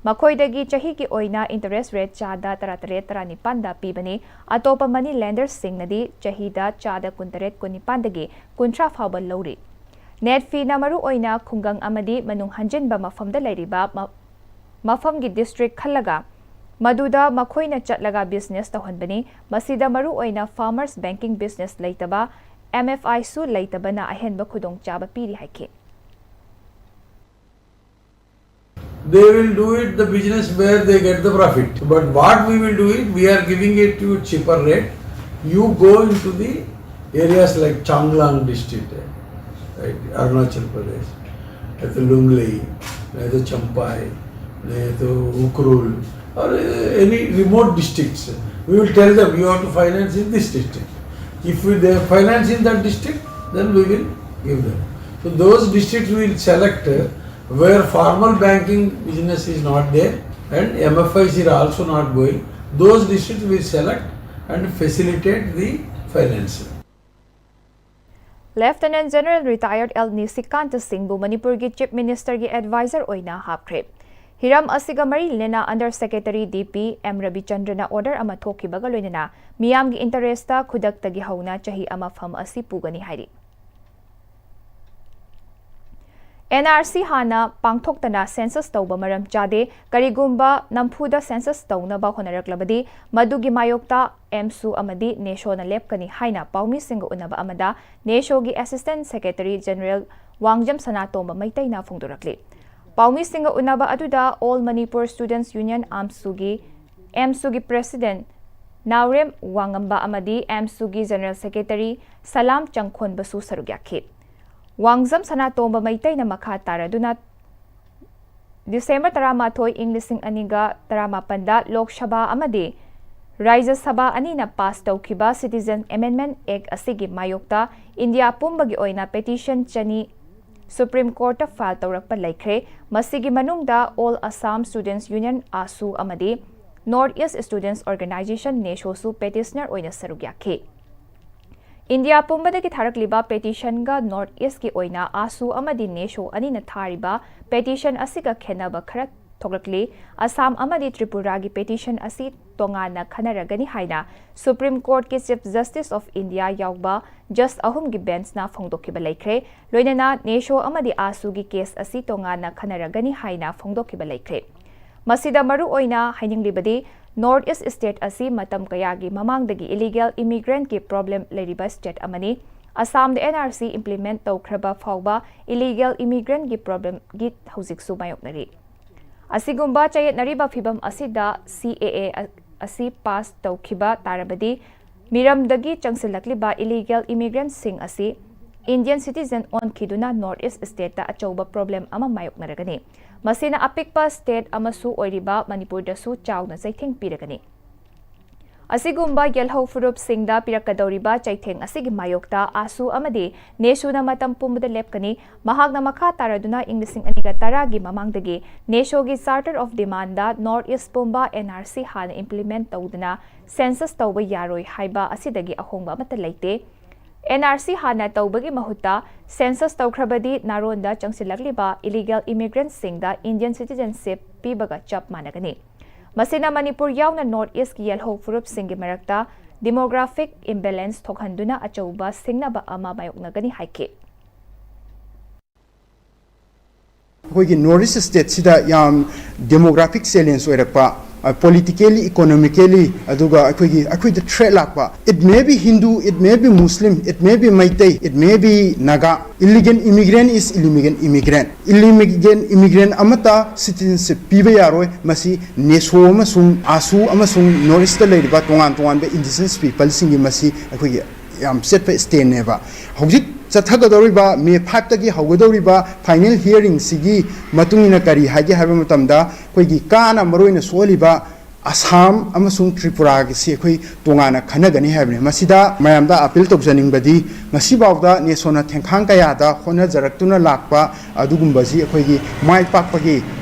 ꯃꯈꯣꯏꯗꯒꯤ ꯆꯍꯤꯒꯤ ꯑꯣꯏꯅ interest rate ꯆꯥꯗ ꯇꯔꯥꯇꯔꯦꯠ, ꯇꯔꯥꯅꯤꯄꯥꯟꯗ ꯄꯤꯕꯅꯤ꯫ ꯑꯇꯣꯞꯄ money lenderꯁꯤꯡꯅꯗꯤ ꯆꯍꯤꯗ ꯆꯥꯗ ꯀꯨꯟꯇꯔꯦꯠ, ꯀꯨꯟꯅꯤꯄꯥꯟꯗꯒꯤ ꯀꯨꯟꯊ꯭ꯔꯥ ꯐꯥꯎꯕ ꯂꯧꯔꯤ꯫ ꯅꯦꯠꯐꯤꯅ ꯃꯔꯨ ꯑꯣꯏꯅ ꯈꯨꯡꯒꯪ ꯑꯃꯗꯤ ꯃꯅꯨꯡ ꯍꯟꯖꯤꯟꯕ ꯃꯐꯝꯗ ꯂꯩꯔꯤꯕ ꯃ-, ꯃꯐꯝꯒꯤ district ꯈꯜꯂꯒ ꯃꯗꯨꯗ ꯃꯈꯣꯏꯅ ꯆꯠꯂꯒ business ꯇꯧꯍꯟꯕꯅꯤ꯫ ꯃꯁꯤꯗ ꯃꯔꯨ ꯑꯣꯏꯅ farmers banking business ꯂꯩꯇꯕ, MFIꯁꯨ ꯂꯩꯇꯕꯅ ꯑꯍꯦꯟꯕ ꯈꯨꯗꯣꯡꯆꯥꯕ ꯄꯤꯔꯤ ꯍꯥꯏꯈꯤ꯫ They will do it the business where they get the profit. But what we will do it, we are giving it to you cheaper rate. You go into the areas like Changlang district, right, Arunachal Pradesh, at the Lunglei, at the Champhai, at the Ukhrul, or uh, any remote districts. We will tell them you have to finance in this district. If we, they finance in that district, then we will give them. So those districts we will select uh, where formal banking business is not there and MFIs are also not going, those districts we select and facilitate the finance. Lieutenant General retired L ꯅꯤꯁꯤꯀꯥꯟꯇ ꯁꯤꯡꯕꯨ ꯃꯅꯤꯄꯨꯔꯒꯤ Chief Ministerꯒꯤ advisor ꯑꯣꯏꯅ ꯍꯥꯞꯈ꯭ꯔꯦ꯫ ꯍꯤꯔꯝ ꯑꯁꯤꯒ ꯃꯔꯤ ꯂꯩꯅꯅ Under Secretary DP M ꯔꯕꯤꯆꯟꯗ꯭ꯔꯅ order ꯑꯃ ꯊꯣꯛꯈꯤꯕꯒ ꯂꯣꯏꯅꯅ ꯃꯤꯌꯥꯝꯒꯤ interestꯇ ꯈꯨꯗꯛꯇꯒꯤ ꯍꯧꯅ ꯆꯍꯤ ꯑꯃ ꯐꯝ ꯑꯁꯤ ꯄꯨꯒꯅꯤ ꯍꯥꯏꯔꯤ꯫ NRC ꯍꯥꯟꯅ ꯄꯥꯡꯊꯣꯛꯇꯅ census ꯇꯧꯕ ꯃꯔꯝ ꯆꯥꯗꯦ꯫ ꯀꯔꯤꯒꯨꯝꯕ ꯅꯝꯐꯨꯗ census ꯇꯧꯅꯕ ꯍꯣꯠꯅꯔꯛꯂꯕꯗꯤ ꯃꯗꯨꯒꯤ ꯃꯥꯌꯣꯛꯇ ꯑꯦꯝꯁꯨ ꯑꯃꯗꯤ ꯅꯦꯁꯣꯅ ꯂꯦꯞꯀꯅꯤ ꯍꯥꯏꯅ ꯄꯥꯎꯃꯤꯁꯤꯡꯒ ꯎꯅꯕ ꯑꯃꯗ ꯅꯦꯁꯣꯒꯤ Assistant Secretary General ꯋꯥꯡꯖꯝ ꯁꯅꯥꯇꯣꯝꯕ ꯃꯩꯇꯩꯅ ꯐꯣꯡꯗꯣꯔꯛꯂꯤ꯫ ꯄꯥꯎꯃꯤꯁꯤꯡꯒ ꯎꯅꯕ ꯑꯗꯨꯗ All Manipur Students Union, ꯑꯦꯝꯁꯨꯒꯤ, ꯑꯦꯝꯁꯨꯒꯤ President ꯅꯥꯎꯔꯦꯝ ꯋꯥꯉꯝꯕ ꯑꯃꯗꯤ ꯑꯦꯝꯁꯨꯒꯤ General Secretary ꯁꯂꯥꯝ ꯆꯪꯈꯣꯟꯕꯁꯨ ꯁꯔꯨꯛ ꯌꯥꯈꯤ꯫ ꯋꯥꯡꯖꯝ ꯁꯅꯥꯇꯣꯝꯕ ꯃꯩꯇꯩꯅ ꯃꯈꯥ ꯇꯥꯔꯗꯨꯅ ꯗꯤꯁꯦꯝꯕꯔ ꯇꯔꯥꯃꯥꯊꯣꯏ, ꯏꯪ ꯂꯤꯁꯤꯡ ꯑꯅꯤꯒ ꯇꯔꯥꯃꯥꯄꯟꯗ ꯂꯣꯛ ꯁꯚꯥ ꯑꯃꯗꯤ ꯔꯥꯖ꯭ꯌ ꯁꯚꯥ ꯑꯅꯤꯅ ꯄꯥꯁ ꯇꯧꯈꯤꯕ Citizen Amendment Act ꯑꯁꯤꯒꯤ ꯃꯥꯌꯣꯛꯇ ꯏꯟꯗꯤꯌꯥ ꯄꯨꯝꯕꯒꯤ ꯑꯣꯏꯅ ꯄꯦꯇꯤꯁꯟ ꯆꯅꯤ ꯁꯨꯄ꯭ꯔꯤꯝ ꯀꯣꯔꯠꯇ ꯐꯥꯏꯜ ꯇꯧꯔꯛꯄ ꯂꯩꯈ꯭ꯔꯦ꯫ ꯃꯁꯤꯒꯤ ꯃꯅꯨꯡꯗ All Assam Students Union, ꯑꯥꯁꯨ, ꯑꯃꯗꯤ North East Students Organisation, ꯅꯦꯁꯣꯁꯨ ꯄꯦꯇꯤꯁꯅꯔ ꯑꯣꯏꯅ ꯁꯔꯨꯛ ꯌꯥꯈꯤ꯫ ꯏꯟꯗꯤꯌꯥ ꯄꯨꯝꯕꯗꯒꯤ ꯊꯥꯔꯛꯂꯤꯕ ꯄꯦꯇꯤꯁꯟꯒ ꯅꯣꯔꯠ ꯏꯁꯀꯤ ꯑꯣꯏꯅ ꯑꯥꯁꯨ ꯑꯃꯗꯤ ꯅꯦꯁꯣ ꯑꯅꯤꯅ ꯊꯥꯔꯤꯕ ꯄꯦꯇꯤꯁꯟ ꯑꯁꯤꯒ ꯈꯦꯟꯅꯕ ꯈꯔ ꯊꯣꯛꯂꯛꯂꯤ꯫ ꯑꯁꯥꯝ ꯑꯃꯗꯤ ꯇ꯭ꯔꯤꯄꯨꯔꯥꯒꯤ ꯄꯦꯇꯤꯁꯟ ꯑꯁꯤ ꯇꯣꯉꯥꯟꯅ ꯈꯟꯅꯔꯒꯅꯤ ꯍꯥꯏꯅ ꯁꯨꯄ꯭ꯔꯤꯝ ꯀꯣꯔꯠꯀꯤ ꯆꯤꯐ ꯖꯁꯇꯤꯁ ꯑꯣꯐ ꯏꯟꯗꯤꯌꯥ ꯌꯥꯎꯕ ꯖꯁ ꯑꯍꯨꯝꯒꯤ ꯕꯦꯟꯆꯅ ꯐꯣꯡꯗꯣꯛꯈꯤꯕ ꯂꯩꯈ꯭ꯔꯦ꯫ ꯂꯣꯏꯅꯅ ꯅꯦꯁꯣ ꯑꯃꯗꯤ ꯑꯥꯁꯨꯒꯤ ꯀꯦꯁ ꯑꯁꯤ ꯇꯣꯉꯥꯟꯅ ꯈꯟꯅꯔꯒꯅꯤ ꯍꯥꯏꯅ ꯐꯣꯡꯗꯣꯛꯈꯤꯕ ꯂꯩꯈ꯭ꯔꯦ꯫ ꯃꯁꯤꯗ ꯃꯔꯨ ꯑꯣꯏꯅ ꯍꯥꯏꯅꯤꯡꯂꯤꯕꯗꯤ, ꯅꯣꯔꯠ ꯏꯁ ꯁ꯭ꯇꯦꯠ ꯑꯁꯤ ꯃꯇꯝ ꯀꯌꯥꯒꯤ ꯃꯃꯥꯡꯗꯒꯤ ꯏꯂꯤꯒꯦꯜ ꯏꯃꯤꯒ꯭ꯔꯦꯟꯠꯀꯤ ꯄ꯭ꯔꯣꯕ꯭ꯂꯦꯝ ꯂꯩꯔꯤꯕ ꯁ꯭ꯇꯦꯠ ꯑꯃꯅꯤ꯫ ꯑꯁꯥꯝꯗ ꯑꯦꯟ ꯑꯥꯔ ꯁꯤ ꯏꯝꯄ꯭ꯂꯤꯃꯦꯟꯠ ꯇꯧꯈ꯭ꯔꯕ ꯐꯥꯎꯕ ꯏꯂꯤꯒꯦꯜ ꯏꯃꯤꯒ꯭ꯔꯦꯟꯠꯀꯤ ꯄ꯭ꯔꯣꯕ꯭ꯂꯦꯝꯒꯤ ꯍꯧꯖꯤꯛꯁꯨ ꯃꯥꯌꯣꯛꯅꯔꯤ꯫ ꯑꯁꯤꯒꯨꯝꯕ ꯆꯌꯦꯠꯅꯔꯤꯕ ꯐꯤꯚꯝ ꯑꯁꯤꯗ ꯁꯤ ꯑꯦ ꯑꯦ ꯑꯁꯤ ꯄꯥꯁ ꯇꯧꯈꯤꯕ ꯇꯥꯔꯕꯗꯤ, ꯃꯤꯔꯝꯗꯒꯤ ꯆꯪꯁꯤꯜꯂꯛꯂꯤꯕ ꯏꯂꯤꯒꯦꯜ ꯏꯃꯤꯒ꯭ꯔꯦꯟꯠꯁꯤꯡ ꯑꯁꯤ ꯏꯟꯗꯤꯌꯟ ꯁꯤꯇꯤꯖꯦꯟ ꯑꯣꯟꯈꯤꯗꯨꯅ ꯅꯣꯔꯠ ꯏꯁ ꯁ꯭ꯇꯦꯠꯇ ꯑꯆꯧꯕ ꯄ꯭ꯔꯣꯕ꯭ꯂꯦꯝ ꯑꯃ ꯃꯥꯌꯣꯛꯅꯔꯒꯅꯤ꯫ ꯃꯁꯤꯅ ꯑꯄꯤꯛꯄ ꯁ꯭ꯇꯦꯠ ꯑꯃꯁꯨ ꯑꯣꯏꯔꯤꯕ ꯃꯅꯤꯄꯨꯔꯗꯁꯨ ꯆꯥꯎꯅ ꯆꯩꯊꯦꯡ ꯄꯤꯔꯒꯅꯤ꯫ ꯑꯁꯤꯒꯨꯝꯕ ꯌꯦꯜꯍꯧ ꯐꯨꯔꯨꯞꯁꯤꯡꯗ ꯄꯤꯔꯛꯀꯗꯧꯔꯤꯕ ꯆꯩꯊꯦꯡ ꯑꯁꯤꯒꯤ ꯃꯥꯌꯣꯛꯇ ꯑꯥꯁꯨ ꯑꯃꯗꯤ ꯅꯦꯁꯨꯅ ꯃꯇꯝ ꯄꯨꯝꯕꯗ ꯂꯦꯞꯀꯅꯤ꯫ ꯃꯍꯥꯛꯅ ꯃꯈꯥ ꯇꯥꯔꯗꯨꯅ ꯏꯪ ꯂꯤꯁꯤꯡ ꯑꯅꯤꯒ ꯇꯔꯥꯒꯤ ꯃꯃꯥꯡꯗꯒꯤ ꯅꯦꯁꯣꯒꯤ Charter of Demand the north east ꯄꯨꯝꯕ ꯑꯦꯟ ꯑꯥꯔ ꯁꯤ ꯍꯥꯟꯅ ꯏꯝꯄ꯭ꯂꯤꯃꯦꯟꯠ ꯇꯧꯗꯅ ꯁꯦꯟꯁꯁ ꯇꯧꯕ ꯌꯥꯔꯣꯏ ꯍꯥꯏꯕ ꯑꯁꯤꯗꯒꯤ ꯑꯍꯣꯡꯕ ꯑꯃꯠꯇ ꯂꯩꯇꯦ꯫ ꯑꯦꯟ ꯑꯥꯔ ꯁꯤ ꯍꯥꯟꯅ ꯇꯧꯕꯒꯤ ꯃꯍꯨꯠꯇ ꯁꯦꯟꯁꯁ ꯇꯧꯈ꯭ꯔꯕꯗꯤ ꯅꯥꯔꯣꯟꯗ ꯆꯪꯁꯤꯜꯂꯛꯂꯤꯕ ꯏꯂꯤꯒꯦꯜ ꯏꯃꯤꯒ꯭ꯔꯦꯟꯠꯁꯤꯡꯗ ꯏꯟꯗꯤꯌꯟ ꯁꯤꯇꯤꯖꯦꯟꯁꯤꯞ ꯄꯤꯕꯒ ꯆꯞ ꯃꯥꯟꯅꯒꯅꯤ꯫ ꯃꯁꯤꯅ ꯃꯅꯤꯄꯨꯔ ꯌꯥꯎꯅ ꯅꯣꯔꯠ ꯏꯁꯀꯤ ꯌꯦꯜꯍꯧ ꯐꯨꯔꯨꯞꯁꯤꯡꯒꯤ ꯃꯔꯛꯇ ꯗꯤꯃꯣꯒ꯭ꯔꯥꯐꯤꯛ ꯏꯝꯕꯦꯂꯦꯟꯁ ꯊꯣꯛꯍꯟꯗꯨꯅ ꯑꯆꯧꯕ ꯁꯤꯡꯅꯕ ꯑꯃ ꯃꯥꯌꯣꯛꯅꯒꯅꯤ ꯍꯥꯏꯈꯤ꯫ ꯑꯩꯈꯣꯏꯒꯤ ꯅꯣꯔꯠ ꯏꯁ ꯁ꯭ꯇꯦꯠꯁꯤꯗ ꯌꯥꯝ ꯗꯦꯃꯣꯒ꯭ꯔꯥꯐꯤꯛ ꯆꯦꯂꯦꯟꯖ ꯑꯣꯏꯔꯛꯄ, ꯄꯣꯂꯤꯇꯤꯀꯦꯂꯤ, ꯏꯀꯣꯅꯣꯃꯤꯀꯦꯂꯤ, ꯑꯗꯨꯒ ꯑꯩꯈꯣꯏꯒꯤ, ꯑꯩꯈꯣꯏꯗ ꯊ꯭ꯔꯦꯠ ꯂꯥꯛꯄ, it may be Hindu, it may be Muslim, it may be Meitei, it may be Naga, illegal immigrant is illegal immigrant. Illegal immigrant ꯑꯃꯠꯇ ꯁꯤꯇꯤꯖꯦꯟꯁꯤꯞ ꯄꯤꯕ ꯌꯥꯔꯣꯏ꯫ ꯃꯁꯤ ꯅꯦꯁꯣ ꯑꯃꯁꯨꯡ ꯑꯥꯁꯨ ꯑꯃꯁꯨꯡ ꯅꯣꯔꯠ ꯏꯁꯇ ꯂꯩꯔꯤꯕ ꯇꯣꯉꯥꯟ ꯇꯣꯉꯥꯟꯕ ꯏꯟꯗꯤꯖꯤꯅꯁ ꯄꯤꯄꯜꯁꯤꯡꯒꯤ ꯃꯁꯤ ꯑꯩꯈꯣꯏꯒꯤ ꯌꯥꯝ ꯆꯠꯄ ꯏꯁꯇꯦꯟꯅꯦꯕ꯫ ꯍꯧꯖꯤꯛ ꯆꯠꯊꯒꯗꯧꯔꯤꯕ ꯃꯦ ꯐꯥꯏꯚꯇꯒꯤ ꯍꯧꯒꯗꯧꯔꯤꯕ ꯐꯥꯏꯅꯦꯜ ꯍꯤꯌꯔꯤꯡꯁꯤꯒꯤ ꯃꯇꯨꯡ ꯏꯟꯅ ꯀꯔꯤ ꯍꯥꯏꯒꯦ ꯍꯥꯏꯕ ꯃꯇꯝꯗ, ꯑꯩꯈꯣꯏꯒꯤ ꯀꯥꯅ ꯃꯔꯨꯑꯣꯏꯅ ꯁꯣꯛꯍꯜꯂꯤꯕ ꯑꯁꯥꯝ ꯑꯃꯁꯨꯡ ꯇ꯭ꯔꯤꯄꯨꯔꯥꯒꯤꯁꯤ ꯑꯩꯈꯣꯏ ꯇꯣꯉꯥꯟꯅ ꯈꯟꯅꯒꯅꯤ ꯍꯥꯏꯕꯅꯤ꯫ ꯃꯁꯤꯗ ꯃꯌꯥꯝꯗ ꯑꯥꯄꯤꯜ ꯇꯧꯖꯅꯤꯡꯕꯗꯤ, ꯉꯁꯤꯐꯥꯎꯗ ꯅꯦꯁꯣꯅ ꯊꯦꯡꯈꯥꯡ ꯀꯌꯥꯗ ꯍꯣꯠꯅꯖꯔꯛꯇꯨꯅ ꯂꯥꯛꯄ ꯑꯗꯨꯒꯨꯝꯕꯁꯤ ꯑꯩꯈꯣꯏꯒꯤ ꯃꯥꯏ ꯄꯥꯛꯄꯒꯤ,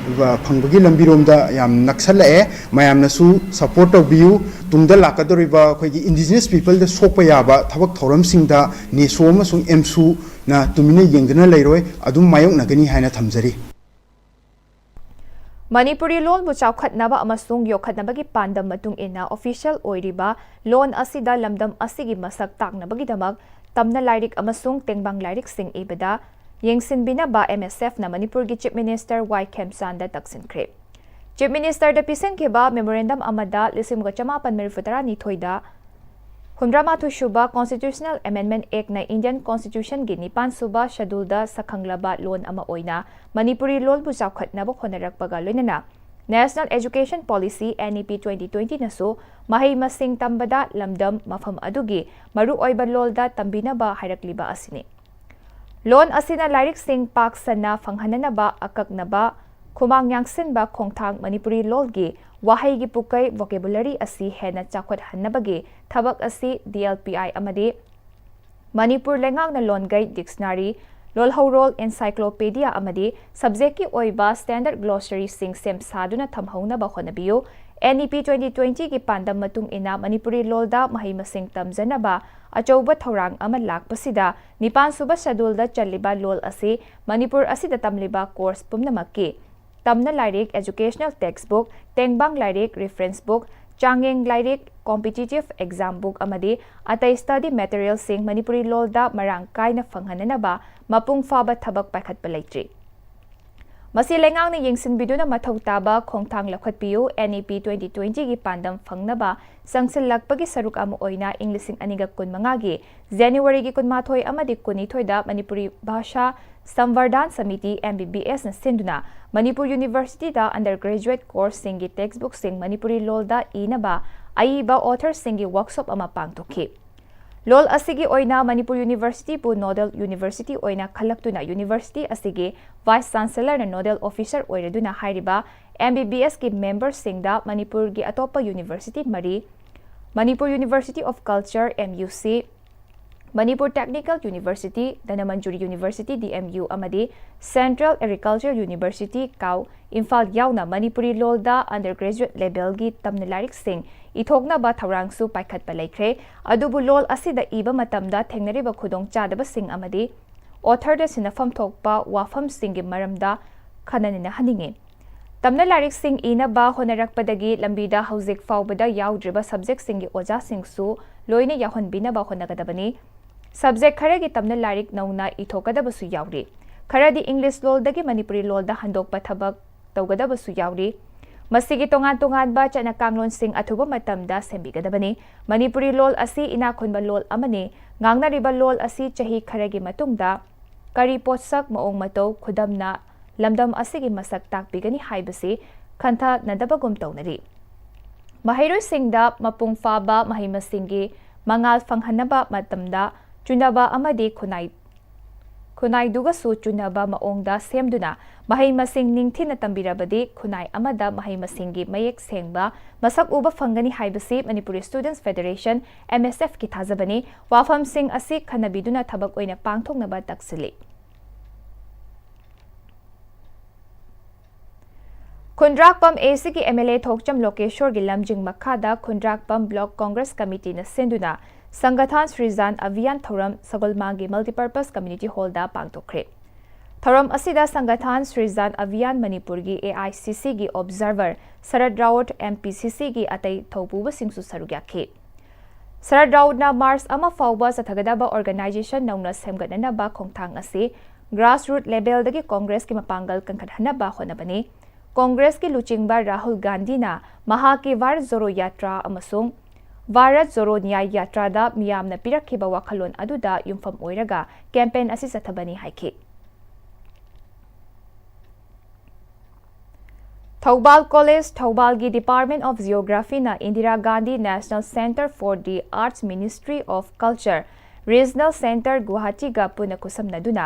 ꯑ, ꯐꯪꯕꯒꯤ ꯂꯝꯕꯤꯔꯣꯝꯗ ꯌꯥꯝ ꯅꯛꯁꯜꯂꯛꯑꯦ꯫ ꯃꯌꯥꯝꯅꯁꯨ ꯁꯄꯣꯔꯠ ꯇꯧꯕꯤꯌꯨ꯫ ꯇꯨꯡꯗ ꯂꯥꯛꯀꯗꯧꯔꯤꯕ ꯑꯩꯈꯣꯏꯒꯤ ꯏꯟꯗꯤꯖꯤꯅꯁ ꯄꯤꯄꯜꯗ ꯁꯣꯛꯄ ꯌꯥꯕ ꯊꯕꯛ ꯊꯧꯔꯝꯁꯤꯡꯗ ꯅꯦꯁꯣ ꯑꯃꯁꯨꯡ ꯑꯦꯝꯁꯨꯅ ꯇꯨꯃꯤꯟꯅ ꯌꯦꯡꯗꯨꯅ ꯂꯩꯔꯣꯏ, ꯑꯗꯨꯝ ꯃꯥꯌꯣꯛꯅꯒꯅꯤ ꯍꯥꯏꯅ ꯊꯝꯖꯔꯤ꯫ ꯃꯅꯤꯄꯨꯔꯤ ꯂꯣꯜꯕꯨ ꯆꯥꯎꯈꯠꯅꯕ ꯑꯃꯁꯨꯡ ꯌꯣꯛꯈꯠꯅꯕꯒꯤ ꯄꯥꯟꯗꯝ ꯃꯇꯨꯡ ꯏꯟꯅ ꯑꯣꯐꯤꯁꯤꯌꯦꯜ ꯑꯣꯏꯔꯤꯕ ꯂꯣꯟ ꯑꯁꯤꯗ ꯂꯝꯗꯝ ꯑꯁꯤꯒꯤ ꯃꯁꯛ ꯇꯥꯛꯅꯕꯒꯤꯗꯃꯛ ꯇꯝꯅ ꯂꯥꯏꯔꯤꯛ ꯑꯃꯁꯨꯡ ꯇꯦꯡꯕꯥꯡ ꯂꯥꯏꯔꯤꯛꯁꯤꯡ ꯏꯕꯗ ꯌꯦꯡꯁꯤꯟꯕꯤꯅꯕ ꯑꯦꯝ ꯑꯦꯁ ꯑꯦꯐꯅ ꯃꯅꯤꯄꯨꯔꯒꯤ ꯆꯤꯐ ꯃꯤꯅꯤꯁꯇꯔ ꯋꯥꯏ ꯈꯦꯝꯆꯥꯟꯗ ꯇꯛꯁꯤꯟꯈ꯭ꯔꯦ꯫ ꯆꯤꯐ ꯃꯤꯅꯤꯁꯇꯔꯗ ꯄꯤꯁꯤꯟꯈꯤꯕ ꯃꯦꯃꯣꯔꯦꯟꯗꯝ ꯑꯃꯗ ꯂꯤꯁꯤꯡ ꯑꯃꯒ ꯆꯃꯥꯄꯟ ꯃꯔꯤꯐꯨ ꯇꯔꯥꯅꯤꯊꯣꯏꯗ ꯍꯨꯝꯗ꯭ꯔꯥ ꯃꯥꯊꯣꯏ ꯁꯨꯕ ꯀꯣꯟꯁꯇꯤꯇ꯭ꯌꯨꯁꯅꯦꯜ ꯑꯦꯃꯦꯟꯗꯃꯦꯟꯠ ꯑꯦꯛꯠꯅ ꯏꯟꯗꯤꯌꯟ ꯀꯣꯟꯁꯇꯤꯇ꯭ꯌꯨꯁꯟꯒꯤ ꯅꯤꯄꯥꯟ ꯁꯨꯕ ꯁꯦꯗꯨꯜꯗ ꯁꯛꯈꯪꯂꯕ ꯂꯣꯟ ꯑꯃ ꯑꯣꯏꯅ ꯃꯅꯤꯄꯨꯔꯤ ꯂꯣꯟꯕꯨ ꯆꯥꯎꯈꯠꯅꯕ ꯍꯣꯠꯅꯔꯛꯄꯒ ꯂꯣꯏꯅꯅ national education policy, N E P twenty twenty ꯅꯁꯨ ꯃꯍꯩ ꯃꯁꯤꯡ ꯇꯝꯕꯗ ꯂꯝꯗꯝ ꯃꯐꯝ ꯑꯗꯨꯒꯤ ꯃꯔꯨꯑꯣꯏꯕ ꯂꯣꯜꯗ ꯇꯝꯕꯤꯅꯕ ꯍꯥꯏꯔꯛꯂꯤꯕ ꯑꯁꯤꯅꯤ꯫ ꯂꯣꯟ ꯑꯁꯤꯅ ꯂꯥꯏꯔꯤꯛꯁꯤꯡ ꯄꯥꯛ ꯁꯟꯅ ꯐꯪꯍꯟꯅꯅꯕ ꯑꯀꯛꯅꯕ ꯈꯨꯃꯥꯡ ꯌꯥꯡꯁꯤꯟꯕ ꯈꯣꯡꯊꯥꯡ ꯃꯅꯤꯄꯨꯔꯤ ꯂꯣꯜꯒꯤ ꯋꯥꯍꯩꯒꯤ ꯄꯨꯀꯩ, vocabulary, ꯑꯁꯤ ꯍꯦꯟꯅ ꯆꯥꯎꯈꯠꯍꯟꯅꯕꯒꯤ ꯊꯕꯛ ꯑꯁꯤ ꯗꯤ ꯑꯦꯜ ꯄꯤ ꯑꯥꯏ ꯑꯃꯗꯤ ꯃꯅꯤꯄꯨꯔ ꯂꯩꯉꯥꯛꯅ ꯂꯣꯟꯒꯩ, ꯗꯤꯛꯁꯅꯥꯔꯤ, ꯂꯣꯜꯍꯧꯔꯣꯜ, encyclopedia ꯑꯃꯗꯤ subject ꯀꯤ ꯑꯣꯏꯕ standard glossary ꯁꯤꯡ ꯁꯦꯝ ꯁꯥꯗꯨꯅ ꯊꯝꯍꯧꯅꯕ ꯍꯣꯠꯅꯕꯤꯌꯨ꯫ And E P twenty twenty ꯒꯤ ꯄꯥꯟꯗꯝ ꯃꯇꯨꯡ ꯏꯟꯅ ꯃꯅꯤꯄꯨꯔꯤ ꯂꯣꯜꯗ ꯃꯍꯩ ꯃꯁꯤꯡ ꯇꯝꯖꯅꯕ ꯑꯆꯧꯕ ꯊꯧꯔꯥꯡ ꯑꯃ ꯂꯥꯛꯄꯁꯤꯗ ꯅꯤꯄꯥꯟ ꯁꯨꯕ ꯁꯦꯗꯨꯜꯗ ꯆꯜꯂꯤꯕ ꯂꯣꯜ ꯑꯁꯤ ꯃꯅꯤꯄꯨꯔ ꯑꯁꯤꯗ ꯇꯝꯂꯤꯕ ꯀꯣꯔꯁ ꯄꯨꯝꯅꯃꯛꯀꯤ ꯇꯝꯅ ꯂꯥꯏꯔꯤꯛ, educational textbook, ꯇꯦꯡꯕꯥꯡ ꯂꯥꯏꯔꯤꯛ, reference book, ꯆꯥꯡꯌꯦꯡ ꯂꯥꯏꯔꯤꯛ, competitive exam book ꯑꯃꯗꯤ ꯑꯇꯩ study material ꯁꯤꯡ ꯃꯅꯤꯄꯨꯔꯤ ꯂꯣꯜꯗ ꯃꯔꯥꯡ ꯀꯥꯏꯅ ꯐꯪꯍꯟꯅꯅꯕ ꯃꯄꯨꯡ ꯐꯥꯕ ꯊꯕꯛ ꯄꯥꯏꯈꯠꯄ ꯂꯩꯇ꯭ꯔꯤ꯫ ꯃꯁꯤ ꯂꯩꯉꯥꯛꯅ ꯌꯦꯡꯁꯤꯟꯕꯤꯗꯨꯅ ꯃꯊꯧ ꯇꯥꯕ ꯈꯣꯡꯊꯥꯡ ꯂꯧꯈꯠꯄꯤꯌꯨ꯫ And E P twenty twenty ꯒꯤ ꯄꯥꯟꯗꯝ ꯐꯪꯅꯕ ꯆꯪꯁꯤꯜꯂꯛꯄꯒꯤ ꯁꯔꯨꯛ ꯑꯃ ꯑꯣꯏꯅ ꯏꯪ ꯂꯤꯁꯤꯡ ꯑꯅꯤꯒ ꯀꯨꯟꯃꯉꯥꯒꯤ ꯖꯅꯋꯥꯔꯤꯒꯤ ꯀꯨꯟꯃꯥꯊꯣꯏ ꯑꯃꯗꯤ ꯀꯨꯟꯅꯤꯊꯣꯏꯗ ꯃꯅꯤꯄꯨꯔꯤ ꯚꯥꯁꯥ ꯁꯝꯕꯔꯙꯥꯟ ꯁꯃꯤꯇꯤ, ꯑꯦꯝ ꯕꯤ ꯕꯤ ꯑꯦꯁꯅ ꯁꯤꯟꯗꯨꯅ ꯃꯅꯤꯄꯨꯔ ꯌꯨꯅꯤꯚꯔꯁꯤꯇꯤꯗ undergraduate course ꯁꯤꯡꯒꯤ textbook ꯁꯤꯡ ꯃꯅꯤꯄꯨꯔꯤ ꯂꯣꯜꯗ ꯏꯅꯕ ꯑꯏꯕ author ꯁꯤꯡꯒꯤ workshop ꯑꯃ ꯄꯥꯡꯊꯣꯛꯈꯤ꯫ ꯂꯣꯜ ꯑꯁꯤꯒꯤ ꯑꯣꯏꯅ ꯃꯅꯤꯄꯨꯔ ꯌꯨꯅꯤꯚꯔꯁꯤꯇꯤꯕꯨ ꯅꯣꯗꯦꯜ ꯌꯨꯅꯤꯚꯔꯁꯤꯇꯤ ꯑꯣꯏꯅ ꯈꯜꯂꯛꯇꯨꯅ ꯌꯨꯅꯤꯚꯔꯁꯤꯇꯤ ꯑꯁꯤꯒꯤ ꯚꯥꯏꯁ ꯆꯥꯟꯁꯦꯂꯔꯅ ꯅꯣꯗꯦꯜ ꯑꯣꯐꯤꯁꯔ ꯑꯣꯏꯔꯗꯨꯅ ꯍꯥꯏꯔꯤꯕ MBBSꯀꯤ ꯃꯦꯝꯕꯔꯁꯤꯡꯗ ꯃꯅꯤꯄꯨꯔꯒꯤ ꯑꯇꯣꯞꯄ ꯌꯨꯅꯤꯚꯔꯁꯤꯇꯤ ꯃꯔꯤ, Manipur University of Culture, MUC, Manipur Technical University, Dhanamanjuri University, DMU, ꯑꯃꯗꯤ Central Agricultural University, ꯀꯥꯎ, ꯏꯝꯐꯥꯜ ꯌꯥꯎꯅ ꯃꯅꯤꯄꯨꯔꯤ ꯂꯣꯜꯗ undergraduate levelꯒꯤ ꯇꯝꯅ ꯂꯥꯏꯔꯤꯛꯁꯤꯡ ꯏꯊꯣꯛꯅꯕ ꯊꯧꯔꯥꯡꯁꯨ ꯄꯥꯏꯈꯠꯄ ꯂꯩꯈ꯭ꯔꯦ꯫ ꯑꯗꯨꯕꯨ ꯂꯣꯜ ꯑꯁꯤꯗ ꯏꯕ ꯃꯇꯝꯗ ꯊꯦꯡꯅꯔꯤꯕ ꯈꯨꯗꯣꯡꯆꯥꯗꯕꯁꯤꯡ ꯑꯃꯗꯤ authorꯗ ꯁꯤꯟꯅꯐꯝ ꯊꯣꯛꯄ ꯋꯥꯐꯝꯁꯤꯡꯒꯤ ꯃꯔꯝꯗ ꯈꯟꯅ ꯅꯩꯅꯍꯟꯅꯤꯡꯏ꯫ ꯇꯝꯅ ꯂꯥꯏꯔꯤꯛꯁꯤꯡ ꯏꯅꯕ ꯍꯣꯠꯅꯔꯛꯄꯗꯒꯤ ꯂꯝꯕꯤꯗ ꯍꯧꯖꯤꯛ ꯐꯥꯎꯕꯗ ꯌꯥꯎꯗ꯭ꯔꯤꯕ subjectꯁꯤꯡꯒꯤ ꯑꯣꯖꯥꯁꯤꯡꯁꯨ ꯂꯣꯏꯅ ꯌꯥꯎꯍꯟꯕꯤꯅꯕ ꯍꯣꯠꯅꯒꯗꯕꯅꯤ꯫ Subject ꯈꯔꯒꯤ ꯇꯝꯅ ꯂꯥꯏꯔꯤꯛ ꯅꯧꯅ ꯏꯊꯣꯛꯀꯗꯕꯁꯨ ꯌꯥꯎꯔꯤ꯫ ꯈꯔꯗꯤ ꯏꯪꯂꯤꯁ ꯂꯣꯜꯗꯒꯤ ꯃꯅꯤꯄꯨꯔꯤ ꯂꯣꯜꯗ ꯍꯟꯗꯣꯛꯄ ꯊꯕꯛ ꯇꯧꯒꯗꯕꯁꯨ ꯌꯥꯎꯔꯤ꯫ ꯃꯁꯤꯒꯤ ꯇꯣꯉꯥꯟ ꯇꯣꯉꯥꯟꯕ ꯆꯠꯅ ꯀꯥꯡꯂꯣꯟꯁꯤꯡ ꯑꯊꯨꯕ ꯃꯇꯝꯗ ꯁꯦꯝꯕꯤꯒꯗꯕꯅꯤ꯫ ꯃꯅꯤꯄꯨꯔꯤ ꯂꯣꯜ ꯑꯁꯤ ꯏꯅꯥꯛ ꯈꯨꯟꯕ ꯂꯣꯜ ꯑꯃꯅꯤ꯫ ꯉꯥꯡꯅꯔꯤꯕ ꯂꯣꯜ ꯑꯁꯤ ꯆꯍꯤ ꯈꯔꯒꯤ ꯃꯇꯨꯡꯗ ꯀꯔꯤ ꯄꯣꯠꯁꯛ, ꯃꯑꯣꯡ ꯃꯇꯧ, ꯈꯨꯗꯝꯅ ꯂꯝꯗꯝ ꯑꯁꯤꯒꯤ ꯃꯁꯛ ꯇꯥꯛꯄꯤꯒꯅꯤ ꯍꯥꯏꯕꯁꯤ ꯈꯟꯊꯅꯗꯕꯒꯨꯝ ꯇꯧꯅꯔꯤ꯫ ꯃꯍꯩꯔꯣꯏꯁꯤꯡꯗ ꯃꯄꯨꯡ ꯐꯥꯕ ꯃꯍꯩ ꯃꯁꯤꯡꯒꯤ ꯃꯉꯥꯜ ꯐꯪꯍꯟꯅꯕ ꯃꯇꯝꯗ ꯆꯨꯅꯕ ꯑꯃꯗꯤ ꯈꯨꯟꯅꯥꯏ, ꯈꯨꯟꯅꯥꯏꯗꯨꯒꯁꯨ ꯆꯨꯅꯕ ꯃꯑꯣꯡꯗ ꯁꯦꯝꯗꯨꯅ ꯃꯍꯩ ꯃꯁꯤꯡ ꯅꯤꯡꯊꯤꯅ ꯇꯝꯕꯤꯔꯕꯗꯤ ꯈꯨꯟꯅꯥꯏ ꯑꯃꯗ ꯃꯍꯩ ꯃꯁꯤꯡꯒꯤ ꯃꯌꯦꯛ ꯁꯦꯡꯕ ꯃꯁꯛ ꯎꯕ ꯐꯪꯒꯅꯤ ꯍꯥꯏꯕꯁꯤ Manipur Students Federation, MSFꯀꯤ ꯊꯥꯖꯕꯅꯤ꯫ ꯋꯥꯐꯝꯁꯤꯡ ꯑꯁꯤ ꯈꯟꯅꯕꯤꯗꯨꯅ ꯊꯕꯛ ꯑꯣꯏꯅ ꯄꯥꯡꯊꯣꯛꯅꯕ ꯇꯛꯁꯤꯜꯂꯤ꯫ ꯈꯨꯟꯗ꯭ꯔꯥꯛꯄꯝ ACꯒꯤ MLA ꯊꯣꯛꯆꯝ ꯂꯣꯀꯦꯁꯣꯔꯒꯤ ꯂꯝꯖꯤꯡ ꯃꯈꯥꯗ ꯈꯨꯟꯗ꯭ꯔꯥꯛꯄꯝ Block Congress Committeeꯅ ꯁꯤꯟꯗꯨꯅ ꯁꯪꯒꯊꯥꯟ ꯁ꯭ꯔꯤꯖꯥꯟ ꯑꯚꯤꯌꯥꯟ ꯊꯧꯔꯝ ꯁꯒꯣꯜꯃꯥꯡꯒꯤ Multipurpose Community Hallꯗ ꯄꯥꯡꯊꯣꯛꯈ꯭ꯔꯦ꯫ ꯊꯧꯔꯝ ꯑꯁꯤꯗ ꯁꯪꯒꯊꯥꯟ ꯁ꯭ꯔꯤꯖꯥꯟ ꯑꯚꯤꯌꯥꯟ ꯃꯅꯤꯄꯨꯔꯒꯤ AICCꯒꯤ observer ꯁꯔꯠ ꯔꯥꯎꯠ, MPCCꯒꯤ ꯑꯇꯩ ꯊꯧꯄꯨꯕꯁꯤꯡꯁꯨ ꯁꯔꯨꯛ ꯌꯥꯈꯤ꯫ ꯁꯔꯠ ꯔꯥꯎꯠꯅ ꯃꯥꯔꯆ ꯑꯃ ꯐꯥꯎꯕ ꯆꯠꯊꯒꯗꯕ organization ꯅꯧꯅ ꯁꯦꯝꯒꯠꯅꯅꯕ ꯈꯣꯡꯊꯥꯡ ꯑꯁꯤ grassroot levelꯗꯒꯤ Congressꯀꯤ ꯃꯄꯥꯡꯒꯜ ꯀꯟꯈꯠꯍꯟꯅꯕ ꯍꯣꯠꯅꯕꯅꯤ꯫ Congressꯀꯤ ꯂꯨꯆꯤꯡꯕ ꯔꯥꯍꯨꯜ ꯒꯥꯟꯙꯤꯅ ꯃꯍꯥꯛꯀꯤ ꯚꯥꯔꯠ ꯖꯣꯔꯣ ꯌꯥꯇ꯭ꯔꯥ ꯑꯃꯁꯨꯡ ꯚꯥꯔꯠ ꯖꯣꯔꯣ ꯅ꯭ꯌꯥꯌ ꯌꯥꯇ꯭ꯔꯥꯗ ꯃꯤꯌꯥꯝꯅ ꯄꯤꯔꯛꯈꯤꯕ ꯋꯥꯈꯜꯂꯣꯟ ꯑꯗꯨꯗ ꯌꯨꯝꯐꯝ ꯑꯣꯏꯔꯒ campaign ꯑꯁꯤ ꯆꯠꯊꯕꯅꯤ ꯍꯥꯏꯈꯤ꯫ ꯊꯧꯕꯥꯜ ꯀꯣꯂꯦꯖ ꯊꯧꯕꯥꯜꯒꯤ Department of Geographyꯅ Indira Gandhi National Centre for the Arts, Ministry of Culture, Regional Centre ꯒꯨꯋꯥꯍꯥꯇꯤꯒ ꯄꯨꯟꯅ ꯈꯨꯠꯁꯝꯅꯗꯨꯅ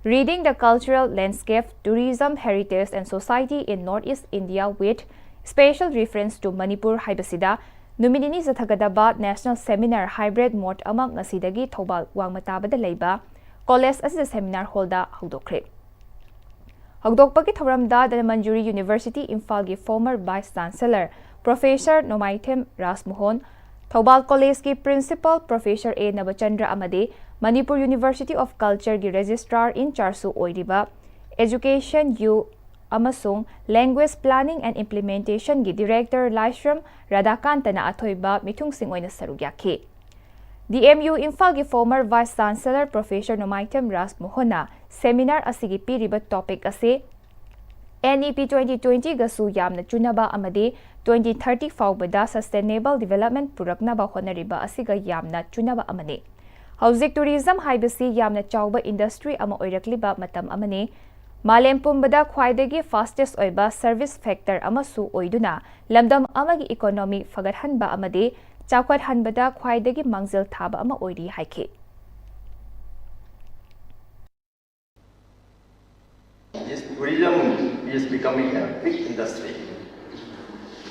Reading the Cultural Landscape, Tourism, Heritage and Society in North East India with Special Reference to Manipur ꯍꯥꯏꯕꯁꯤꯗ ꯅꯨꯃꯤꯠ ꯅꯤꯅꯤ ꯆꯠꯊꯒꯗꯕ National Seminar Hybrid Mode ꯑꯃ ꯉꯁꯤꯗꯒꯤ ꯊꯧꯕꯥꯜ ꯋꯥꯡꯃ ꯇꯥꯕꯗ ꯂꯩꯕ college ꯑꯁꯤꯗ Seminar Hallꯗ ꯍꯧꯗꯣꯛꯈ꯭ꯔꯦ꯫ ꯍꯧꯗꯣꯛꯄꯒꯤ ꯊꯧꯔꯝꯗ ꯙꯅꯃꯟꯖꯨꯔꯤ University ꯏꯝꯐꯥꯜꯒꯤ former Vice Chancellor Professor ꯅꯣꯃꯥꯏꯊꯦꯝ ꯔꯥꯖꯃꯣꯍꯟ, Thoubal ꯀꯣꯂꯦꯖꯀꯤ Principal Professor ꯑꯦ ꯅꯕꯆꯟꯗ꯭ꯔ ꯑꯃꯗꯤ Manipur University of Cultureꯒꯤ Registrar in Chargeꯁꯨ ꯑꯣꯏꯔꯤꯕ Education, Youth ꯑꯃꯁꯨꯡ Language Planning and Implementationꯒꯤ Director ꯂꯥꯏꯁ꯭ꯔꯝ ꯔꯥꯙꯥꯀꯥꯟꯇꯅ ꯑꯊꯣꯏꯕ ꯃꯤꯊꯨꯡꯁꯤꯡ ꯑꯣꯏꯅ ꯁꯔꯨꯛ ꯌꯥꯈꯤ꯫ D M U ꯏꯝꯐꯥꯜꯒꯤ former Vice Chancellor Professor ꯅꯣꯃꯥꯏꯊꯦꯝ ꯔꯥꯖꯃꯣꯍꯟꯅ Seminar ꯑꯁꯤꯒꯤ ꯄꯤꯔꯤꯕ topic ꯑꯁꯤ N E P twenty twentyꯒꯁꯨ ꯌꯥꯝꯅ ꯆꯨꯅꯕ ꯑꯃꯗꯤ twenty thirty ꯐꯥꯎꯕꯗ Sustainable Development ꯄꯨꯔꯛꯅꯕ ꯍꯣꯠꯅꯔꯤꯕ ꯑꯁꯤꯒ ꯌꯥꯝꯅ ꯆꯨꯅꯕ ꯑꯃꯅꯤ꯫ ꯍꯧꯖꯤꯛ tourism ꯍꯥꯏꯕꯁꯤ ꯌꯥꯝꯅ ꯆꯥꯎꯕ industry ꯑꯃ ꯑꯣꯏꯔꯛꯂꯤꯕ ꯃꯇꯝ ꯑꯃꯅꯤ꯫ ꯃꯥꯂꯦꯝ ꯄꯨꯝꯕꯗ ꯈ꯭ꯋꯥꯏꯗꯒꯤ fastest ꯑꯣꯏꯕ service factor ꯑꯃꯁꯨ ꯑꯣꯏꯗꯨꯅ ꯂꯝꯗꯝ ꯑꯃꯒꯤ economy ꯐꯒꯠꯍꯟꯕ ꯑꯃꯗꯤ ꯆꯥꯎꯈꯠꯍꯟꯕꯗ ꯈ꯭ꯋꯥꯏꯗꯒꯤ ꯃꯥꯡꯖꯤꯜ ꯊꯥꯕ ꯑꯃ ꯑꯣꯏꯔꯤ ꯍꯥꯏꯈꯤ꯫ This tourism is becoming a big industry.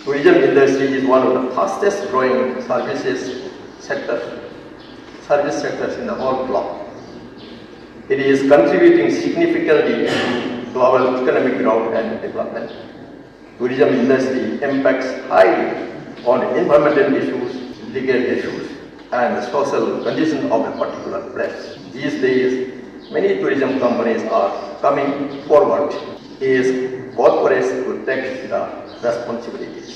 Tourism industry is one of the fastest growing services sector, service sectors in the whole globe. It is contributing significantly to global economic growth and development. Tourism industry impacts highly on environmental issues, legal issues, and the social condition of a particular place. These days, many tourism companies are coming forward as corporates to take the responsibilities.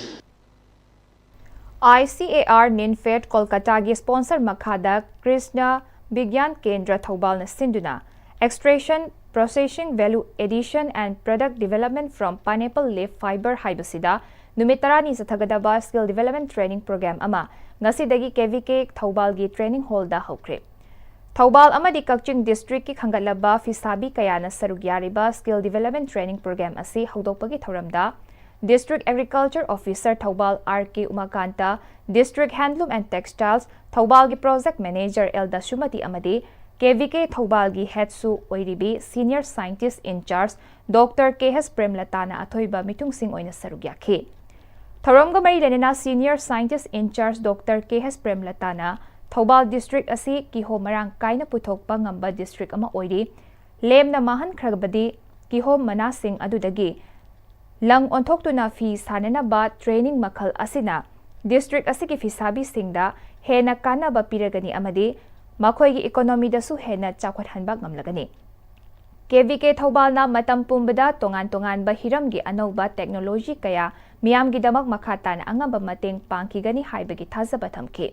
I C A R Ninfed ꯀꯣꯜꯀꯇꯥꯒꯤ sponsor ꯃꯈꯥꯗ ꯀ꯭ꯔꯤꯁꯅ ꯕꯤꯒ꯭ꯌꯥꯟ ꯀꯦꯟꯗ꯭ꯔ ꯊꯧꯕꯥꯜꯅ ꯁꯤꯟꯗꯨꯅ Extraction, Processing, Value Addition and Product Development from Pineapple Leaf Fiber ꯍꯥꯏꯕꯁꯤꯗ ꯅꯨꯃꯤꯠ ꯇꯔꯥꯅꯤ ꯆꯠꯊꯒꯗꯕ Skill Development Training Program ꯑꯃ ꯉꯁꯤꯗꯒꯤ K V K ꯊꯧꯕꯥꯜꯒꯤ Training Hallꯗ ꯍꯧꯈ꯭ꯔꯦ꯫ ꯊꯧꯕꯥꯜ ꯑꯃꯗꯤ ꯀꯛꯆꯤꯡ districtꯀꯤ ꯈꯟꯒꯠꯂꯕ ꯐꯤꯁꯥꯕꯤ ꯀꯌꯥꯅ ꯁꯔꯨꯛ ꯌꯥꯔꯤꯕ Skill Development Training Program ꯑꯁꯤ ꯍꯧꯗꯣꯛꯄꯒꯤ ꯊꯧꯔꯝꯗ District Agriculture Officer Thoubal R K ꯎꯃꯥꯀꯥꯟꯇ, District Handloom and Textiles ꯊꯧꯕꯥꯜꯒꯤ Project Manager L ꯗꯁꯨꯃꯇꯤ ꯑꯃꯗꯤ K V K ꯊꯧꯕꯥꯜꯒꯤ head ꯁꯨ ꯑꯣꯏꯔꯤꯕꯤ Senior Scientist in Charge Doctor K H ꯄ꯭ꯔꯦꯝꯂꯇꯥꯅ ꯑꯊꯣꯏꯕ ꯃꯤꯊꯨꯡꯁꯤꯡ ꯑꯣꯏꯅ ꯁꯔꯨꯛ ꯌꯥꯈꯤ꯫ ꯊꯧꯔꯝꯒ ꯃꯔꯤ ꯂꯩꯅꯅ Senior Scientist in Charge Doctor K H ꯄ꯭ꯔꯦꯝꯂꯇꯥꯅ Thoubal district ꯑꯁꯤ ꯀꯤꯍꯣꯝ ꯃꯔꯥꯡ ꯀꯥꯏꯅ ꯄꯨꯊꯣꯛꯄ ꯉꯝꯕ district ꯑꯃ ꯑꯣꯏꯔꯤ꯫ ꯂꯦꯝꯅ ꯃꯥꯡꯍꯟꯈ꯭ꯔꯕꯗꯤ ꯀꯤꯍꯣꯝ ꯃꯅꯥꯁꯤꯡ ꯑꯗꯨꯗꯒꯤ ꯂꯪ ꯑꯣꯟꯊꯣꯛꯇꯨꯅ ꯐꯤ ꯁꯥꯅꯅꯕ training ꯃꯈꯜ ꯑꯁꯤꯅ district ꯑꯁꯤꯒꯤ ꯐꯤꯁꯥꯕꯤꯁꯤꯡꯗ ꯍꯦꯟꯅ ꯀꯥꯟꯅꯕ ꯄꯤꯔꯒꯅꯤ ꯑꯃꯗꯤ ꯃꯈꯣꯏꯒꯤ economy ꯗꯁꯨ ꯍꯦꯟꯅ ꯆꯥꯎꯈꯠꯍꯟꯕ ꯉꯝꯂꯒꯅꯤ꯫ K V K ꯊꯧꯕꯥꯜꯅ ꯃꯇꯝ ꯄꯨꯝꯕꯗ ꯇꯣꯉꯥꯟ ꯇꯣꯉꯥꯟꯕ ꯍꯤꯔꯝꯒꯤ ꯑꯅꯧꯕ technology ꯀꯌꯥ ꯃꯤꯌꯥꯝꯒꯤꯗꯃꯛ ꯃꯈꯥ ꯇꯥꯅ ꯑꯉꯝꯕ ꯃꯇꯦꯡ ꯄꯥꯡꯈꯤꯒꯅꯤ ꯍꯥꯏꯕꯒꯤ ꯊꯥꯖꯕ ꯊꯝꯈꯤ꯫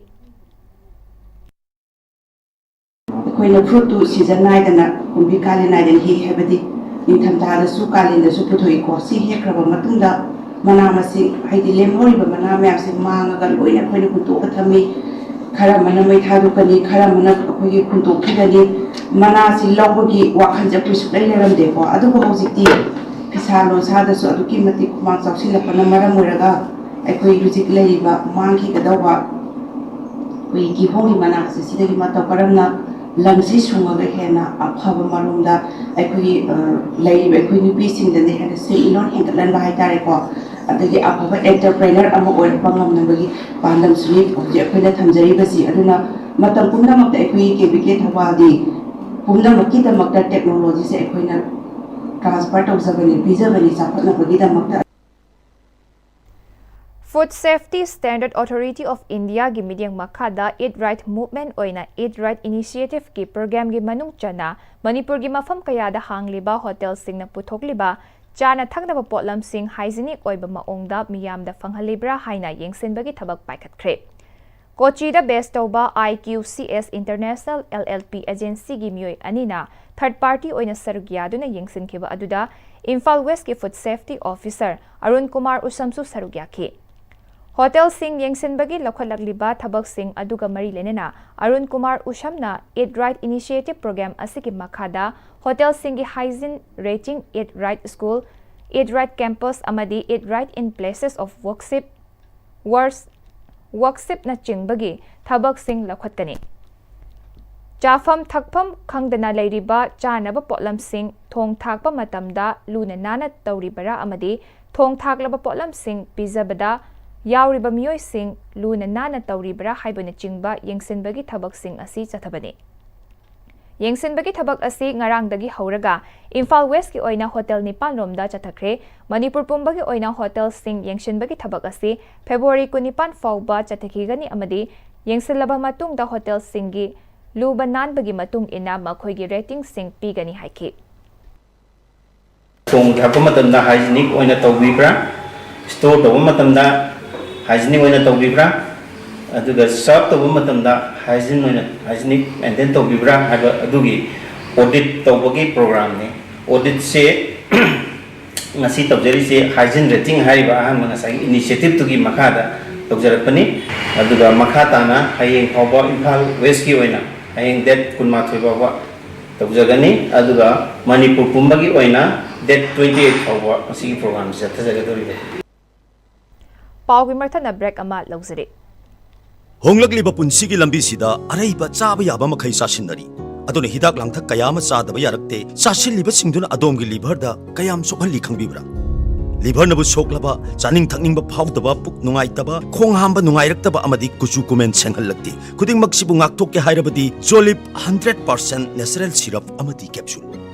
ꯑꯩꯈꯣꯏꯅ fruit ꯇꯨ season ꯅꯥꯏꯗꯅ, ꯀꯨꯝꯕꯤ ꯀꯥꯂꯦꯟ ꯅꯥꯏꯗꯅ ꯍꯦꯛꯏ, ꯍꯥꯏꯕꯗꯤ ꯅꯤꯡꯊꯝꯊꯥꯗꯁꯨ ꯀꯥꯂꯦꯟꯗꯁꯨ ꯄꯨꯊꯣꯛꯏꯀꯣ꯫ ꯁꯤ ꯍꯦꯛꯈ꯭ꯔꯕ ꯃꯇꯨꯡꯗ ꯃꯅꯥ ꯃꯁꯤꯡ, ꯍꯥꯏꯗꯤ ꯂꯦꯝꯍꯧꯔꯤꯕ ꯃꯅꯥ ꯃꯌꯥꯝꯁꯦ ꯃꯥꯡꯉꯒ ꯂꯣꯏꯅ ꯑꯩꯈꯣꯏꯅ ꯍꯨꯟꯇꯣꯛꯑꯒ ꯊꯝꯃꯤ꯫ ꯈꯔ ꯑꯃꯅ ꯃꯩ ꯊꯥꯗꯣꯛꯀꯅꯤ, ꯈꯔ ꯑꯃꯅ ꯑꯩꯈꯣꯏꯒꯤ ꯍꯨꯟꯇꯣꯛꯈꯤꯒꯅꯤ꯫ ꯃꯅꯥꯁꯤ ꯂꯧꯕꯒꯤ ꯋꯥꯈꯜꯁꯦ ꯑꯩꯈꯣꯏ ꯁꯨꯛꯂꯩ ꯂꯩꯔꯝꯗꯦꯀꯣ꯫ ꯑꯗꯨꯕꯨ ꯍꯧꯖꯤꯛꯇꯤ ꯐꯤꯁꯥ ꯂꯣꯟꯁꯥꯗꯁꯨ ꯑꯗꯨꯛꯀꯤ ꯃꯇꯤꯛ ꯈꯨꯃꯥꯡ ꯆꯥꯎꯁꯤꯜꯂꯛꯄꯅ ꯃꯔꯝ ꯑꯣꯏꯔꯒ ꯑꯩꯈꯣꯏ ꯍꯧꯖꯤꯛ ꯂꯩꯔꯤꯕ ꯃꯥꯡꯈꯤꯒꯗꯧꯕ ꯑꯩꯈꯣꯏꯒꯤ ꯀꯤꯍꯣꯝꯒꯤ ꯃꯅꯥꯁꯦ ꯁꯤꯗꯒꯤ ꯃꯇꯧ ꯀꯔꯝꯅ ꯂꯪꯁꯤ ꯁꯨꯡꯉꯒ ꯍꯦꯟꯅ ꯑꯐꯕ ꯃꯔꯣꯝꯗ ꯑꯩꯈꯣꯏꯒꯤ, ꯑ, ꯂꯩꯔꯤꯕ ꯑꯩꯈꯣꯏ ꯅꯨꯄꯤꯁꯤꯡꯗꯅꯦ ꯍꯦꯟꯅ ꯁꯦꯟꯃꯤꯠꯂꯣꯟ ꯍꯦꯟꯒꯠꯍꯟꯕ ꯍꯥꯏꯇꯥꯔꯦꯀꯣ, ꯑꯗꯒꯤ ꯑꯐꯕ entrepreneur ꯑꯃ ꯑꯣꯏꯔꯛꯄ ꯉꯝꯅꯕꯒꯤ ꯄꯥꯟꯗꯝꯁꯤꯅꯤ ꯍꯧꯖꯤꯛ ꯑꯩꯈꯣꯏꯅ ꯊꯝꯖꯔꯤꯕꯁꯤ꯫ ꯑꯗꯨꯅ ꯃꯇꯝ ꯄꯨꯝꯅꯃꯛꯇ ꯑꯩꯈꯣꯏꯒꯤ K V K ꯊꯧꯕꯥꯜꯗꯤ ꯄꯨꯝꯅꯃꯛꯀꯤꯗꯃꯛꯇ technology ꯁꯦ ꯑꯩꯈꯣꯏꯅ transfer ꯇꯧꯖꯕꯅꯤ, ꯄꯤꯖꯕꯅꯤ ꯆꯥꯎꯈꯠꯅꯕꯒꯤꯗꯃꯛꯇ꯫ Food Safety Standard Authority of India ꯒꯤ ꯃꯤꯠꯌꯦꯡ ꯃꯈꯥꯗ Eat Right Movement ꯑꯣꯏꯅ Eat Right Initiative ꯀꯤ program ꯒꯤ ꯃꯅꯨꯡ ꯆꯟꯅ ꯃꯅꯤꯄꯨꯔꯒꯤ ꯃꯐꯝ ꯀꯌꯥꯗ ꯍꯥꯡꯂꯤꯕ ꯍꯣꯇꯦꯜꯁꯤꯡꯅ ꯄꯨꯊꯣꯛꯂꯤꯕ ꯆꯥꯅ ꯊꯛꯅꯕ ꯄꯣꯠꯂꯝꯁꯤꯡ hygienic ꯑꯣꯏꯕ ꯃꯑꯣꯡꯗ ꯃꯤꯌꯥꯝꯗ ꯐꯪꯍꯜꯂꯤꯕ꯭ꯔꯥ ꯍꯥꯏꯅ ꯌꯦꯡꯁꯤꯟꯕꯒꯤ ꯊꯕꯛ ꯄꯥꯏꯈꯠꯈ꯭ꯔꯦ꯫ ꯀꯣꯆꯤꯗ base ꯇꯧꯕ I Q C S International L L P agency ꯒꯤ ꯃꯤꯑꯣꯏ ꯑꯅꯤꯅ third party ꯑꯣꯏꯅ ꯁꯔꯨꯛ ꯌꯥꯗꯨꯅ ꯌꯦꯡꯁꯤꯟꯈꯤꯕ ꯑꯗꯨꯗ ꯏꯝꯐꯥꯜ West ꯀꯤ Food Safety Officer Arun Kumar ꯎꯁꯝꯁꯨ ꯁꯔꯨꯛ ꯌꯥꯈꯤ꯫ ꯍꯣꯇꯦꯜꯁꯤꯡ ꯌꯦꯡꯁꯤꯟꯕꯒꯤ ꯂꯧꯈꯠꯂꯛꯂꯤꯕ ꯊꯕꯛꯁꯤꯡ ꯑꯗꯨꯒ ꯃꯔꯤ ꯂꯩꯅꯅ Arun Kumar ꯎꯁꯝꯅ Eat Right Initiative program ꯑꯁꯤꯒꯤ ꯃꯈꯥꯗ ꯍꯣꯇꯦꯜꯁꯤꯡꯒꯤ hygiene rating, Eat Right School, Eat Right Campus ꯑꯃꯗꯤ Eat Right in Places of Worship, Wors-, Worshipꯅꯆꯤꯡꯕꯒꯤ ꯊꯕꯛꯁꯤꯡ ꯂꯧꯈꯠꯀꯅꯤ꯫ ꯆꯥꯐꯝ ꯊꯛꯐꯝ ꯈꯪꯗꯅ ꯂꯩꯔꯤꯕ ꯆꯥꯅꯕ ꯄꯣꯠꯂꯝꯁꯤꯡ ꯊꯣꯡ ꯊꯥꯛꯄ ꯃꯇꯝꯗ ꯂꯨꯅ ꯅꯥꯟꯅ ꯇꯧꯔꯤꯕꯔꯥ ꯑꯃꯗꯤ ꯊꯣꯡ ꯊꯥꯛꯂꯕ ꯄꯣꯠꯂꯝꯁꯤꯡ ꯄꯤꯖꯕꯗ ꯌꯥꯎꯔꯤꯕ ꯃꯤꯑꯣꯏꯁꯤꯡ ꯂꯨꯅ ꯅꯥꯟꯅ ꯇꯧꯔꯤꯕꯔꯥ ꯍꯥꯏꯕꯅꯆꯤꯡꯕ ꯌꯦꯡꯁꯤꯟꯕꯒꯤ ꯊꯕꯛꯁꯤꯡ ꯑꯁꯤ ꯆꯠꯊꯕꯅꯤ꯫ ꯌꯦꯡꯁꯤꯟꯕꯒꯤ ꯊꯕꯛ ꯑꯁꯤ ꯉꯔꯥꯡꯗꯒꯤ ꯍꯧꯔꯒ ꯏꯝꯐꯥꯜ ꯋꯦꯁꯀꯤ ꯑꯣꯏꯅ ꯍꯣꯇꯦꯜ ꯅꯤꯄꯥꯟ ꯔꯣꯝꯗ ꯆꯠꯊꯈ꯭ꯔꯦ꯫ ꯃꯅꯤꯄꯨꯔ ꯄꯨꯝꯕꯒꯤ ꯑꯣꯏꯅ ꯍꯣꯇꯦꯜꯁꯤꯡ ꯌꯦꯡꯁꯤꯟꯕꯒꯤ ꯊꯕꯛ ꯑꯁꯤ ꯐꯦꯕ꯭ꯔꯨꯋꯥꯔꯤ ꯀꯨꯟꯅꯤꯄꯥꯟ ꯐꯥꯎꯕ ꯆꯠꯊꯈꯤꯒꯅꯤ ꯑꯃꯗꯤ ꯌꯦꯡꯁꯤꯜꯂꯕ ꯃꯇꯨꯡꯗ ꯍꯣꯇꯦꯜꯁꯤꯡꯒꯤ ꯂꯨꯕ ꯅꯥꯟꯕꯒꯤ ꯃꯇꯨꯡ ꯏꯟꯅ ꯃꯈꯣꯏꯒꯤ ꯔꯦꯇꯤꯡꯁꯤꯡ ꯄꯤꯒꯅꯤ ꯍꯥꯏꯈꯤ꯫ ꯊꯣꯡ ꯊꯥꯛꯄ ꯃꯇꯝꯗ ꯍꯥꯏꯖꯤꯅꯤꯛ ꯑꯣꯏꯅ ꯇꯧꯕꯤꯕ꯭ꯔꯥ? ꯁ꯭ꯇꯣꯔ ꯇꯧꯕ ꯃꯇꯝꯗ ꯍꯥꯏꯖꯤꯅꯤꯛ ꯑꯣꯏꯅ ꯇꯧꯕꯤꯕ꯭ꯔꯥ? ꯑꯗꯨꯒ ꯁꯔꯚ ꯇꯧꯕ ꯃꯇꯝꯗ ꯍꯥꯏꯖꯤꯟ ꯑꯣꯏꯅ, ꯍꯥꯏꯖꯤꯅꯤꯛ ꯃꯦꯟꯇꯦꯟ ꯇꯧꯕꯤꯕ꯭ꯔꯥ ꯍꯥꯏꯕ ꯑꯗꯨꯒꯤ ꯑꯣꯗꯤꯠ ꯇꯧꯕꯒꯤ ꯄ꯭ꯔꯣꯒ꯭ꯔꯥꯝꯅꯤ꯫ ꯑꯣꯗꯤꯠꯁꯦ ꯉꯁꯤ ꯇꯧꯖꯔꯤꯁꯦ ꯍꯥꯏꯖꯤꯟ ꯔꯦꯇꯤꯡ ꯍꯥꯏꯔꯤꯕ ꯑꯍꯥꯟꯕ ꯉꯁꯥꯏꯒꯤ ꯏꯅꯤꯁꯤꯌꯦꯇꯤꯞꯇꯨꯒꯤ ꯃꯈꯥꯗ ꯇꯧꯖꯔꯛꯄꯅꯤ꯫ ꯑꯗꯨꯒ ꯃꯈꯥ ꯇꯥꯅ ꯍꯌꯦꯡ ꯐꯥꯎꯕ ꯏꯝꯐꯥꯜ ꯋꯦꯁꯀꯤ ꯑꯣꯏꯅ ꯍꯌꯦꯡ ꯗꯦꯠ ꯀꯨꯟꯃꯥꯊꯣꯏ ꯐꯥꯎꯕ ꯇꯧꯖꯒꯅꯤ꯫ ꯑꯗꯨꯒ ꯃꯅꯤꯄꯨꯔ ꯄꯨꯝꯕꯒꯤ ꯑꯣꯏꯅ ꯗꯦꯠ ꯇ꯭ꯋꯦꯟꯇꯤ ꯑꯩꯠ ꯐꯥꯎꯕ ꯃꯁꯤꯒꯤ ꯄ꯭ꯔꯣꯒ꯭ꯔꯥꯝꯁꯤ ꯆꯠꯊꯖꯒꯗꯧꯔꯤꯕꯅꯤ꯫ ꯄꯥꯎꯒꯤ ꯃꯊꯪꯗ ꯕ꯭ꯔꯦꯛ ꯑꯃ ꯂꯧꯖꯔꯤ꯫ ꯍꯣꯡꯂꯛꯂꯤꯕ ꯄꯨꯟꯁꯤꯒꯤ ꯂꯝꯕꯤꯁꯤꯗ ꯑꯔꯩꯕ ꯆꯥꯕ ꯌꯥꯕ ꯃꯈꯩ ꯆꯥꯁꯤꯟꯅꯔꯤ꯫ ꯑꯗꯨꯅ ꯍꯤꯗꯥꯛ ꯂꯥꯡꯊꯛ ꯀꯌꯥ ꯑꯃ ꯆꯥꯗꯕ ꯌꯥꯔꯛꯇꯦ꯫ ꯆꯥꯁꯤꯜꯂꯤꯕꯁꯤꯡꯗꯨꯅ ꯑꯗꯣꯝꯒꯤ ꯂꯤꯚꯔꯗ ꯀꯌꯥꯝ ꯁꯣꯛꯍꯜꯂꯤ ꯈꯪꯕꯤꯕ꯭ꯔꯥ? ꯂꯤꯚꯔꯅꯕꯨ ꯁꯣꯛꯂꯕ, ꯆꯥꯅꯤꯡ ꯊꯛꯅꯤꯡꯕ ꯐꯥꯎꯗꯕ, ꯄꯨꯛ ꯅꯨꯡꯉꯥꯏꯇꯕ, ꯈꯣꯡ ꯍꯥꯝꯕ ꯅꯨꯡꯉꯥꯏꯔꯛꯇꯕ ꯑꯃꯗꯤ ꯀꯨꯆꯨ ꯀꯨꯃꯦꯟ ꯁꯦꯡꯍꯜꯂꯛꯇꯦ꯫ ꯈꯨꯗꯤꯡꯃꯛꯁꯤꯕꯨ ꯉꯥꯛꯊꯣꯛꯀꯦ ꯍꯥꯏꯔꯕꯗꯤ Jolib hundred percent natural syrup ꯑꯃꯗꯤ capsule꯫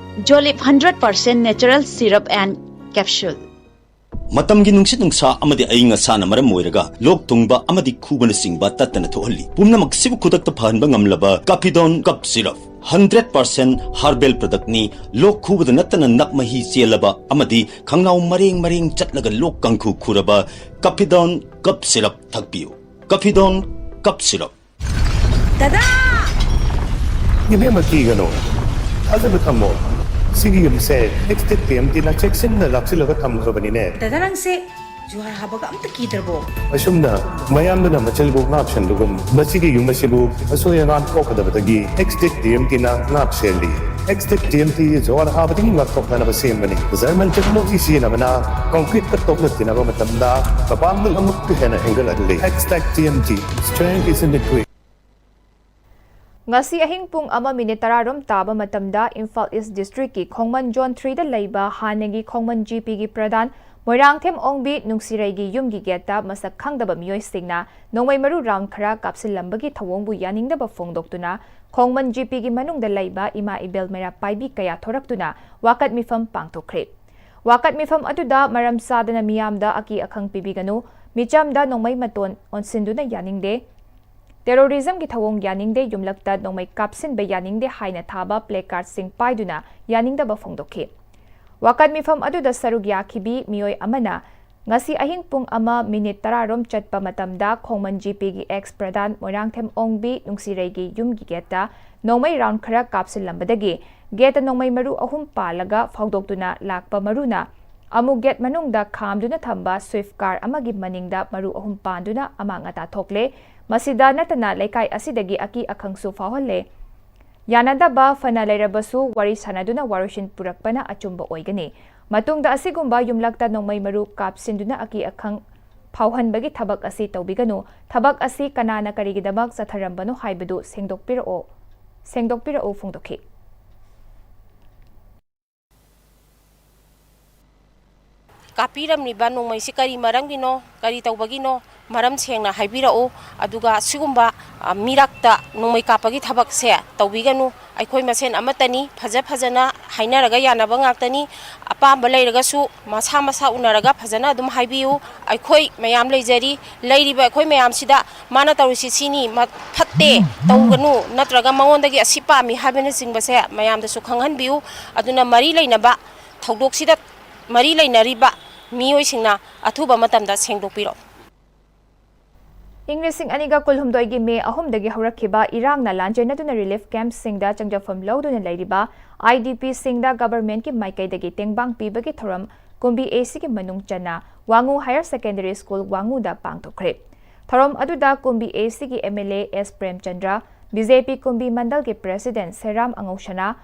Jolib hundred percent natural syrup and capsule. ꯃꯇꯝꯒꯤ ꯅꯨꯡꯁꯤꯠ ꯅꯨꯡꯁꯥ ꯑꯃꯗꯤ ꯑꯏꯪ ꯑꯁꯥꯅ ꯃꯔꯝ ꯑꯣꯏꯔꯒ ꯂꯣꯛ ꯊꯨꯡꯕ ꯑꯃꯗꯤ ꯈꯨꯕꯅꯆꯤꯡꯕ ꯇꯠꯇꯅ ꯊꯣꯛꯍꯜꯂꯤ꯫ ꯄꯨꯝꯅꯃꯛꯁꯤꯕꯨ ꯈꯨꯗꯛꯇ ꯐꯍꯟꯕ ꯉꯝꯂꯕ Capidone Cough Syrup, hundred percent herbal product ꯅꯤ꯫ ꯂꯣꯛ ꯈꯨꯕꯗ ꯅꯠꯇꯅ ꯅꯞ ꯃꯍꯤ ꯆꯦꯜꯂꯕ ꯑꯃꯗꯤ ꯈꯪꯅꯥꯎ ꯃꯔꯦꯡ ꯃꯔꯦꯡ ꯆꯠꯂꯒ ꯂꯣꯛ ꯀꯥꯡꯈꯨ ꯈꯨꯔꯕ Capidone Cough Syrup ꯊꯛꯄꯤꯌꯨ꯫ Capidone Cough Syrup꯫ ꯗꯗꯥ! ꯏꯕꯦꯝꯃ, ꯀꯤꯒꯅꯨ꯫ ꯊꯥꯖꯕ ꯊꯝꯃꯣ꯫ ꯁꯤꯒꯤ ꯌꯨꯝꯁꯦ ꯑꯦꯛꯁ ꯗꯤꯛ ꯇꯤ ꯑꯦꯝ ꯇꯤꯅ ꯆꯦꯛꯁꯤꯟꯅ ꯂꯥꯛꯁꯤꯜꯂꯒ ꯊꯝꯈ꯭ꯔꯕꯅꯤꯅꯦ꯫ ꯗꯗꯥ, ꯅꯪꯁꯦ ꯖꯨꯍꯥꯔ ꯍꯥꯕꯒ ꯑꯝꯇ ꯀꯤꯗ꯭ꯔꯕꯣ? ꯑꯁꯨꯝꯅ ꯃꯌꯥꯝꯗꯨꯅ ꯃꯆꯜꯕꯨ ꯉꯥꯛ ꯁꯦꯟꯕꯒꯨꯝ, ꯃꯁꯤꯒꯤ ꯌꯨꯝ ꯑꯁꯤꯕꯨ ꯑꯁꯣꯏ ꯑꯉꯥꯝ ꯊꯣꯛꯀꯗꯕꯗꯒꯤ ꯑꯦꯛꯁ ꯗꯤꯛ ꯇꯤ ꯑꯦꯝ ꯇꯤꯅ ꯉꯥꯛ ꯁꯦꯜꯂꯤ꯫ X-Tech T M T ꯖꯣꯔ ꯍꯥꯕꯗꯒꯤ ꯉꯥꯛꯊꯣꯛꯅꯅꯕ ꯁꯦꯝꯕꯅꯤ꯫ German technology ꯁꯤꯖꯤꯟꯅꯕꯅ concrete ꯀ ꯇꯣꯛꯅ ꯇꯤꯟꯅꯕ ꯃꯇꯝꯗ ꯃꯄꯥꯡꯒꯜ ꯑꯃꯨꯛꯀ ꯍꯦꯟꯅ ꯍꯦꯟꯒꯠꯍꯜꯂꯤ꯫ X-Tech T M T, strength is in the grit. ꯉꯁꯤ ꯑꯍꯤꯡ ꯄꯨꯡ ꯑꯃ ꯃꯤꯅꯤꯠ ꯇꯔꯥ ꯔꯣꯝ ꯇꯥꯕ ꯃꯇꯝꯗ ꯏꯝꯐꯥꯜ ꯏꯁ ꯗꯤꯁꯇ꯭ꯔꯤꯛꯀꯤ ꯈꯣꯡꯃꯟ ꯖꯣꯟ ꯊ꯭ꯔꯤꯗ ꯂꯩꯕ ꯍꯥꯟꯅꯒꯤ ꯈꯣꯡꯃꯟ ꯖꯤ ꯄꯤꯒꯤ ꯄ꯭ꯔꯙꯥꯟ ꯃꯣꯏꯔꯥꯡꯊꯦꯝ ꯑꯣꯡꯕꯤ ꯅꯨꯡꯁꯤꯔꯩꯒꯤ ꯌꯨꯝꯒꯤ ꯒꯦꯠꯇ ꯃꯁꯛ ꯈꯪꯗꯕ ꯃꯤꯑꯣꯏꯁꯤꯡꯅ ꯅꯣꯡꯃꯩ ꯃꯔꯨ ꯔꯥꯎꯟ ꯈꯔ ꯀꯥꯞꯁꯤꯜꯂꯝꯕꯒꯤ ꯊꯧꯑꯣꯡꯕꯨ ꯌꯥꯅꯤꯡꯗꯕ ꯐꯣꯡꯗꯣꯛꯇꯨꯅ ꯈꯣꯡꯃꯟ ꯖꯤ ꯄꯤꯒꯤ ꯃꯅꯨꯡꯗ ꯂꯩꯕ ꯏꯃꯥ ꯏꯕꯦꯜ ꯃꯩꯔꯥ ꯄꯥꯏꯕꯤ ꯀꯌꯥ ꯊꯣꯔꯛꯇꯨꯅ ꯋꯥꯀꯠ ꯃꯤꯐꯝ ꯄꯥꯡꯊꯣꯛꯈ꯭ꯔꯦ꯫ ꯋꯥꯀꯠ ꯃꯤꯐꯝ ꯑꯗꯨꯗ ꯃꯔꯝ ꯆꯥꯗꯅ ꯃꯤꯌꯥꯝꯗ ꯑꯀꯤ ꯑꯈꯪ ꯄꯤꯕꯤꯒꯅꯨ, ꯃꯤꯆꯝꯗ ꯅꯣꯡꯃꯩ ꯃꯇꯣꯟ ꯑꯣꯟꯁꯤꯟꯗꯨꯅ ꯌꯥꯅꯤꯡꯗꯦ, ꯇꯦꯔꯣꯔꯤꯖꯝꯒꯤ ꯊꯧꯑꯣꯡ ꯌꯥꯅꯤꯡꯗꯦ, ꯌꯨꯝꯂꯛꯇ ꯅꯣꯡꯃꯩ ꯀꯥꯞꯁꯤꯟꯕ ꯌꯥꯅꯤꯡꯗꯦ ꯍꯥꯏꯅ ꯊꯥꯕ ꯄ꯭ꯂꯦ ꯀꯥꯔꯗꯁꯤꯡ ꯄꯥꯏꯗꯨꯅ ꯌꯥꯅꯤꯡꯗꯕ ꯐꯣꯡꯗꯣꯛꯈꯤ꯫ ꯋꯥꯀꯠ ꯃꯤꯐꯝ ꯑꯗꯨꯗ ꯁꯔꯨꯛ ꯌꯥꯈꯤꯕꯤ ꯃꯤꯑꯣꯏ ꯑꯃꯅ ꯉꯁꯤ ꯑꯍꯤꯡ ꯄꯨꯡ ꯑꯃ ꯃꯤꯅꯤꯠ ꯇꯔꯥ ꯔꯣꯝ ꯆꯠꯄ ꯃꯇꯝꯗ ꯈꯣꯡꯃꯟ ꯖꯤ ꯄꯤꯒꯤ ꯑꯦꯛꯁ ꯄ꯭ꯔꯙꯥꯟ ꯃꯣꯏꯔꯥꯡꯊꯦꯝ ꯑꯣꯡꯕꯤ ꯅꯨꯡꯁꯤꯔꯩꯒꯤ ꯌꯨꯝꯒꯤ ꯒꯦꯠꯇ ꯅꯣꯡꯃꯩ ꯔꯥꯎꯟ ꯈꯔ ꯀꯥꯞꯁꯤꯜꯂꯝꯕꯗꯒꯤ ꯒꯦꯠꯇ ꯅꯣꯡꯃꯩ ꯃꯔꯨ ꯑꯍꯨꯝ ꯄꯥꯜꯂꯒ ꯐꯥꯎꯗꯣꯛꯇꯨꯅ ꯂꯥꯛꯄ ꯃꯔꯨꯅ ꯑꯃꯨꯛ ꯒꯦꯠ ꯃꯅꯨꯡꯗ ꯈꯥꯝꯗꯨꯅ ꯊꯝꯕ ꯁ꯭ꯋꯤꯐ ꯀꯥꯔ ꯑꯃꯒꯤ ꯃꯅꯤꯡꯗ ꯃꯔꯨ ꯑꯍꯨꯝ ꯄꯥꯟꯗꯨꯅ ꯑꯃꯥꯡ ꯑꯇꯥ ꯊꯣꯛꯂꯦ꯫ ꯃꯁꯤꯗ ꯅꯠꯇꯅ ꯂꯩꯀꯥꯏ ꯑꯁꯤꯗꯒꯤ ꯑꯀꯤ ꯑꯈꯪꯁꯨ ꯐꯥꯎꯍꯜꯂꯦ꯫ ꯌꯥꯅꯗꯕ ꯐꯅ ꯂꯩꯔꯕꯁꯨ ꯋꯥꯔꯤ ꯁꯥꯅꯗꯨꯅ ꯋꯥꯔꯣꯏꯁꯤꯟ ꯄꯨꯔꯛꯄꯅ ꯑꯆꯨꯝꯕ ꯑꯣꯏꯒꯅꯤ꯫ ꯃꯇꯨꯡꯗ ꯑꯁꯤꯒꯨꯝꯕ ꯌꯨꯝꯂꯛꯇ ꯅꯣꯡꯃꯩ ꯃꯔꯨ ꯀꯥꯞꯁꯤꯟꯗꯨꯅ ꯑꯀꯤ ꯑꯈꯪ ꯐꯥꯎꯍꯟꯕꯒꯤ ꯊꯕꯛ ꯑꯁꯤ ꯇꯧꯕꯤꯒꯅꯨ꯫ ꯊꯕꯛ ꯑꯁꯤ ꯀꯅꯥꯅ ꯀꯔꯤꯒꯤꯗꯃꯛ ꯆꯠꯊꯔꯝꯕꯅꯣ ꯍꯥꯏꯕꯗꯨ ꯁꯦꯡꯗꯣꯛꯄꯤꯔꯛꯑꯣ, ꯁꯦꯡꯗꯣꯛꯄꯤꯔꯛꯎ ꯐꯣꯡꯗꯣꯛꯈꯤ꯫ ꯀꯥꯞꯄꯤꯔꯝꯂꯤꯕ ꯅꯣꯡꯃꯩꯁꯤ ꯀꯔꯤ ꯃꯔꯝꯒꯤꯅꯣ, ꯀꯔꯤ ꯇꯧꯕꯒꯤꯅꯣ, ꯃꯔꯝ ꯁꯦꯡꯅ ꯍꯥꯏꯕꯤꯔꯛꯎ꯫ ꯑꯗꯨꯒ ꯁꯤꯒꯨꯝꯕ, ꯑ, ꯃꯤꯔꯛꯇ ꯅꯣꯡꯃꯩ ꯀꯥꯞꯄꯒꯤ ꯊꯕꯛꯁꯦ ꯇꯧꯕꯤꯒꯅꯨ꯫ ꯑꯩꯈꯣꯏ ꯃꯁꯦꯟ ꯑꯃꯠꯇꯅꯤ, ꯐꯖ ꯐꯖꯅ ꯍꯥꯏꯅꯔꯒ ꯌꯥꯅꯕ ꯉꯥꯛꯇꯅꯤ꯫ ꯑꯄꯥꯝꯕ ꯂꯩꯔꯒꯁꯨ ꯃꯁꯥ ꯃꯁꯥ ꯎꯅꯔꯒ ꯐꯖꯅ ꯑꯗꯨꯝ ꯍꯥꯏꯕꯤꯌꯨ꯫ ꯑꯩꯈꯣꯏ ꯃꯌꯥꯝ ꯂꯩꯖꯔꯤ, ꯂꯩꯔꯤꯕ ꯑꯩꯈꯣꯏ ꯃꯌꯥꯝꯁꯤꯗ ꯃꯥꯅ ꯇꯧꯔꯤꯁꯤ ꯁꯤꯅꯤ, ꯃ-, ꯐꯠꯇꯦ, ꯇꯧꯒꯅꯨ, ꯅꯠꯇ꯭ꯔꯒ ꯃꯉꯣꯟꯗꯒꯤ ꯑꯁꯤ ꯄꯥꯝꯃꯤ ꯍꯥꯏꯕꯅꯆꯤꯡꯕꯁꯦ ꯃꯌꯥꯝꯗꯁꯨ ꯈꯪꯍꯟꯕꯤꯌꯨ꯫ ꯑꯗꯨꯅ ꯃꯔꯤ ꯂꯩꯅꯕ ꯊꯧꯗꯣꯛꯁꯤꯗ ꯃꯔꯤ ꯂꯩꯅꯔꯤꯕ ꯃꯤꯑꯣꯏꯁꯤꯡꯅ ꯑꯊꯨꯕ ꯃꯇꯝꯗ ꯁꯦꯡꯗꯣꯛꯄꯤꯔꯛꯎ꯫ ꯏꯪ ꯂꯤꯁꯤꯡ ꯑꯅꯤꯒ ꯀꯨꯟꯍꯨꯝꯗꯣꯏꯒꯤ ꯃꯦ ꯑꯍꯨꯝꯗꯒꯤ ꯍꯧꯔꯛꯈꯤꯕ ꯏꯔꯥꯡꯅ ꯂꯥꯟꯖꯦꯟꯅꯗꯨꯅ ꯔꯤꯂꯤꯐ ꯀꯦꯝꯞꯁꯤꯡꯗ ꯆꯪꯖꯐꯝ ꯂꯧꯗꯨꯅ ꯂꯩꯔꯤꯕ ꯑꯥꯏ ꯗꯤ ꯄꯤꯁꯤꯡꯗ ꯒꯚꯔꯟꯃꯦꯟꯠꯀꯤ ꯃꯥꯏꯀꯩꯗꯒꯤ ꯇꯦꯡꯕꯥꯡ ꯄꯤꯕꯒꯤ ꯊꯧꯔꯝ ꯀꯨꯝꯕꯤ ꯑꯦꯁꯤꯒꯤ ꯃꯅꯨꯡ ꯆꯟꯅ ꯋꯥꯉꯨ ꯍꯥꯌꯔ ꯁꯦꯀꯦꯟꯗꯔꯤ ꯁ꯭ꯀꯨꯜ ꯋꯥꯉꯨꯗ ꯄꯥꯡꯊꯣꯛꯈ꯭ꯔꯦ꯫ ꯊꯧꯔꯝ ꯑꯗꯨꯗ ꯀꯨꯝꯕꯤ ꯑꯦꯁꯤꯒꯤ M L A S Premchandra, B J P Kumbi ꯃꯟꯗꯜꯒꯤ ꯄ꯭ꯔꯦꯁꯤꯗꯦꯟꯠ ꯁꯦꯔꯥꯝ ꯑꯉꯧꯁꯅꯥ,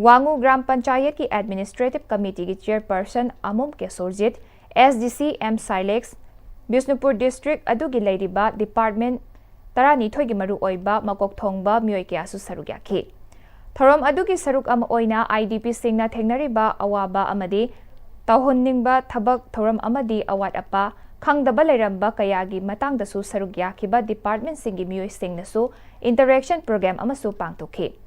ꯋꯥꯉꯨ ꯒ꯭ꯔꯥꯝ ꯄꯟꯆꯥꯌꯠꯀꯤ ꯑꯦꯗꯃꯤꯅꯤꯁꯇ꯭ꯔꯦꯇꯤꯚ ꯀꯃꯤꯇꯤꯒꯤ chairperson Amom Kesorjit, S D C M ꯁꯥꯏꯂꯦꯛꯁ, Bishnupur district ꯑꯗꯨꯒꯤ ꯂꯩꯔꯤꯕ ꯗꯤꯄꯥꯔꯠꯃꯦꯟꯠ ꯇꯔꯥꯅꯤꯊꯣꯏꯒꯤ ꯃꯔꯨꯑꯣꯏꯕ ꯃꯀꯣꯛ ꯊꯣꯡꯕ ꯃꯤꯑꯣꯏ ꯀꯌꯥꯁꯨ ꯁꯔꯨꯛ ꯌꯥꯈꯤ꯫ ꯊꯧꯔꯝ ꯑꯗꯨꯒꯤ ꯁꯔꯨꯛ ꯑꯃ ꯑꯣꯏꯅ ꯑꯥꯏ ꯗꯤ ꯄꯤꯁꯤꯡꯅ ꯊꯦꯡꯅꯔꯤꯕ ꯑꯋꯥꯕ ꯑꯃꯗꯤ ꯇꯧꯍꯟꯅꯤꯡꯕ ꯊꯕꯛ ꯊꯧꯔꯝ ꯑꯃꯗꯤ ꯑꯋꯥꯠ ꯑꯄꯥ ꯈꯪꯗꯕ ꯂꯩꯔꯝꯕ ꯀꯌꯥꯒꯤ ꯃꯇꯥꯡꯗꯁꯨ ꯁꯔꯨꯛ ꯌꯥꯈꯤꯕ ꯗꯤꯄꯥꯔꯠꯃꯦꯟꯠꯁꯤꯡꯒꯤ ꯃꯤꯑꯣꯏꯁꯤꯡꯅꯁꯨ ꯏꯟꯇꯔꯦꯛꯁꯟ ꯄ꯭ꯔꯣꯒ꯭ꯔꯥꯝ ꯑꯃꯁꯨ ꯄꯥꯡꯊꯣꯛꯈꯤ꯫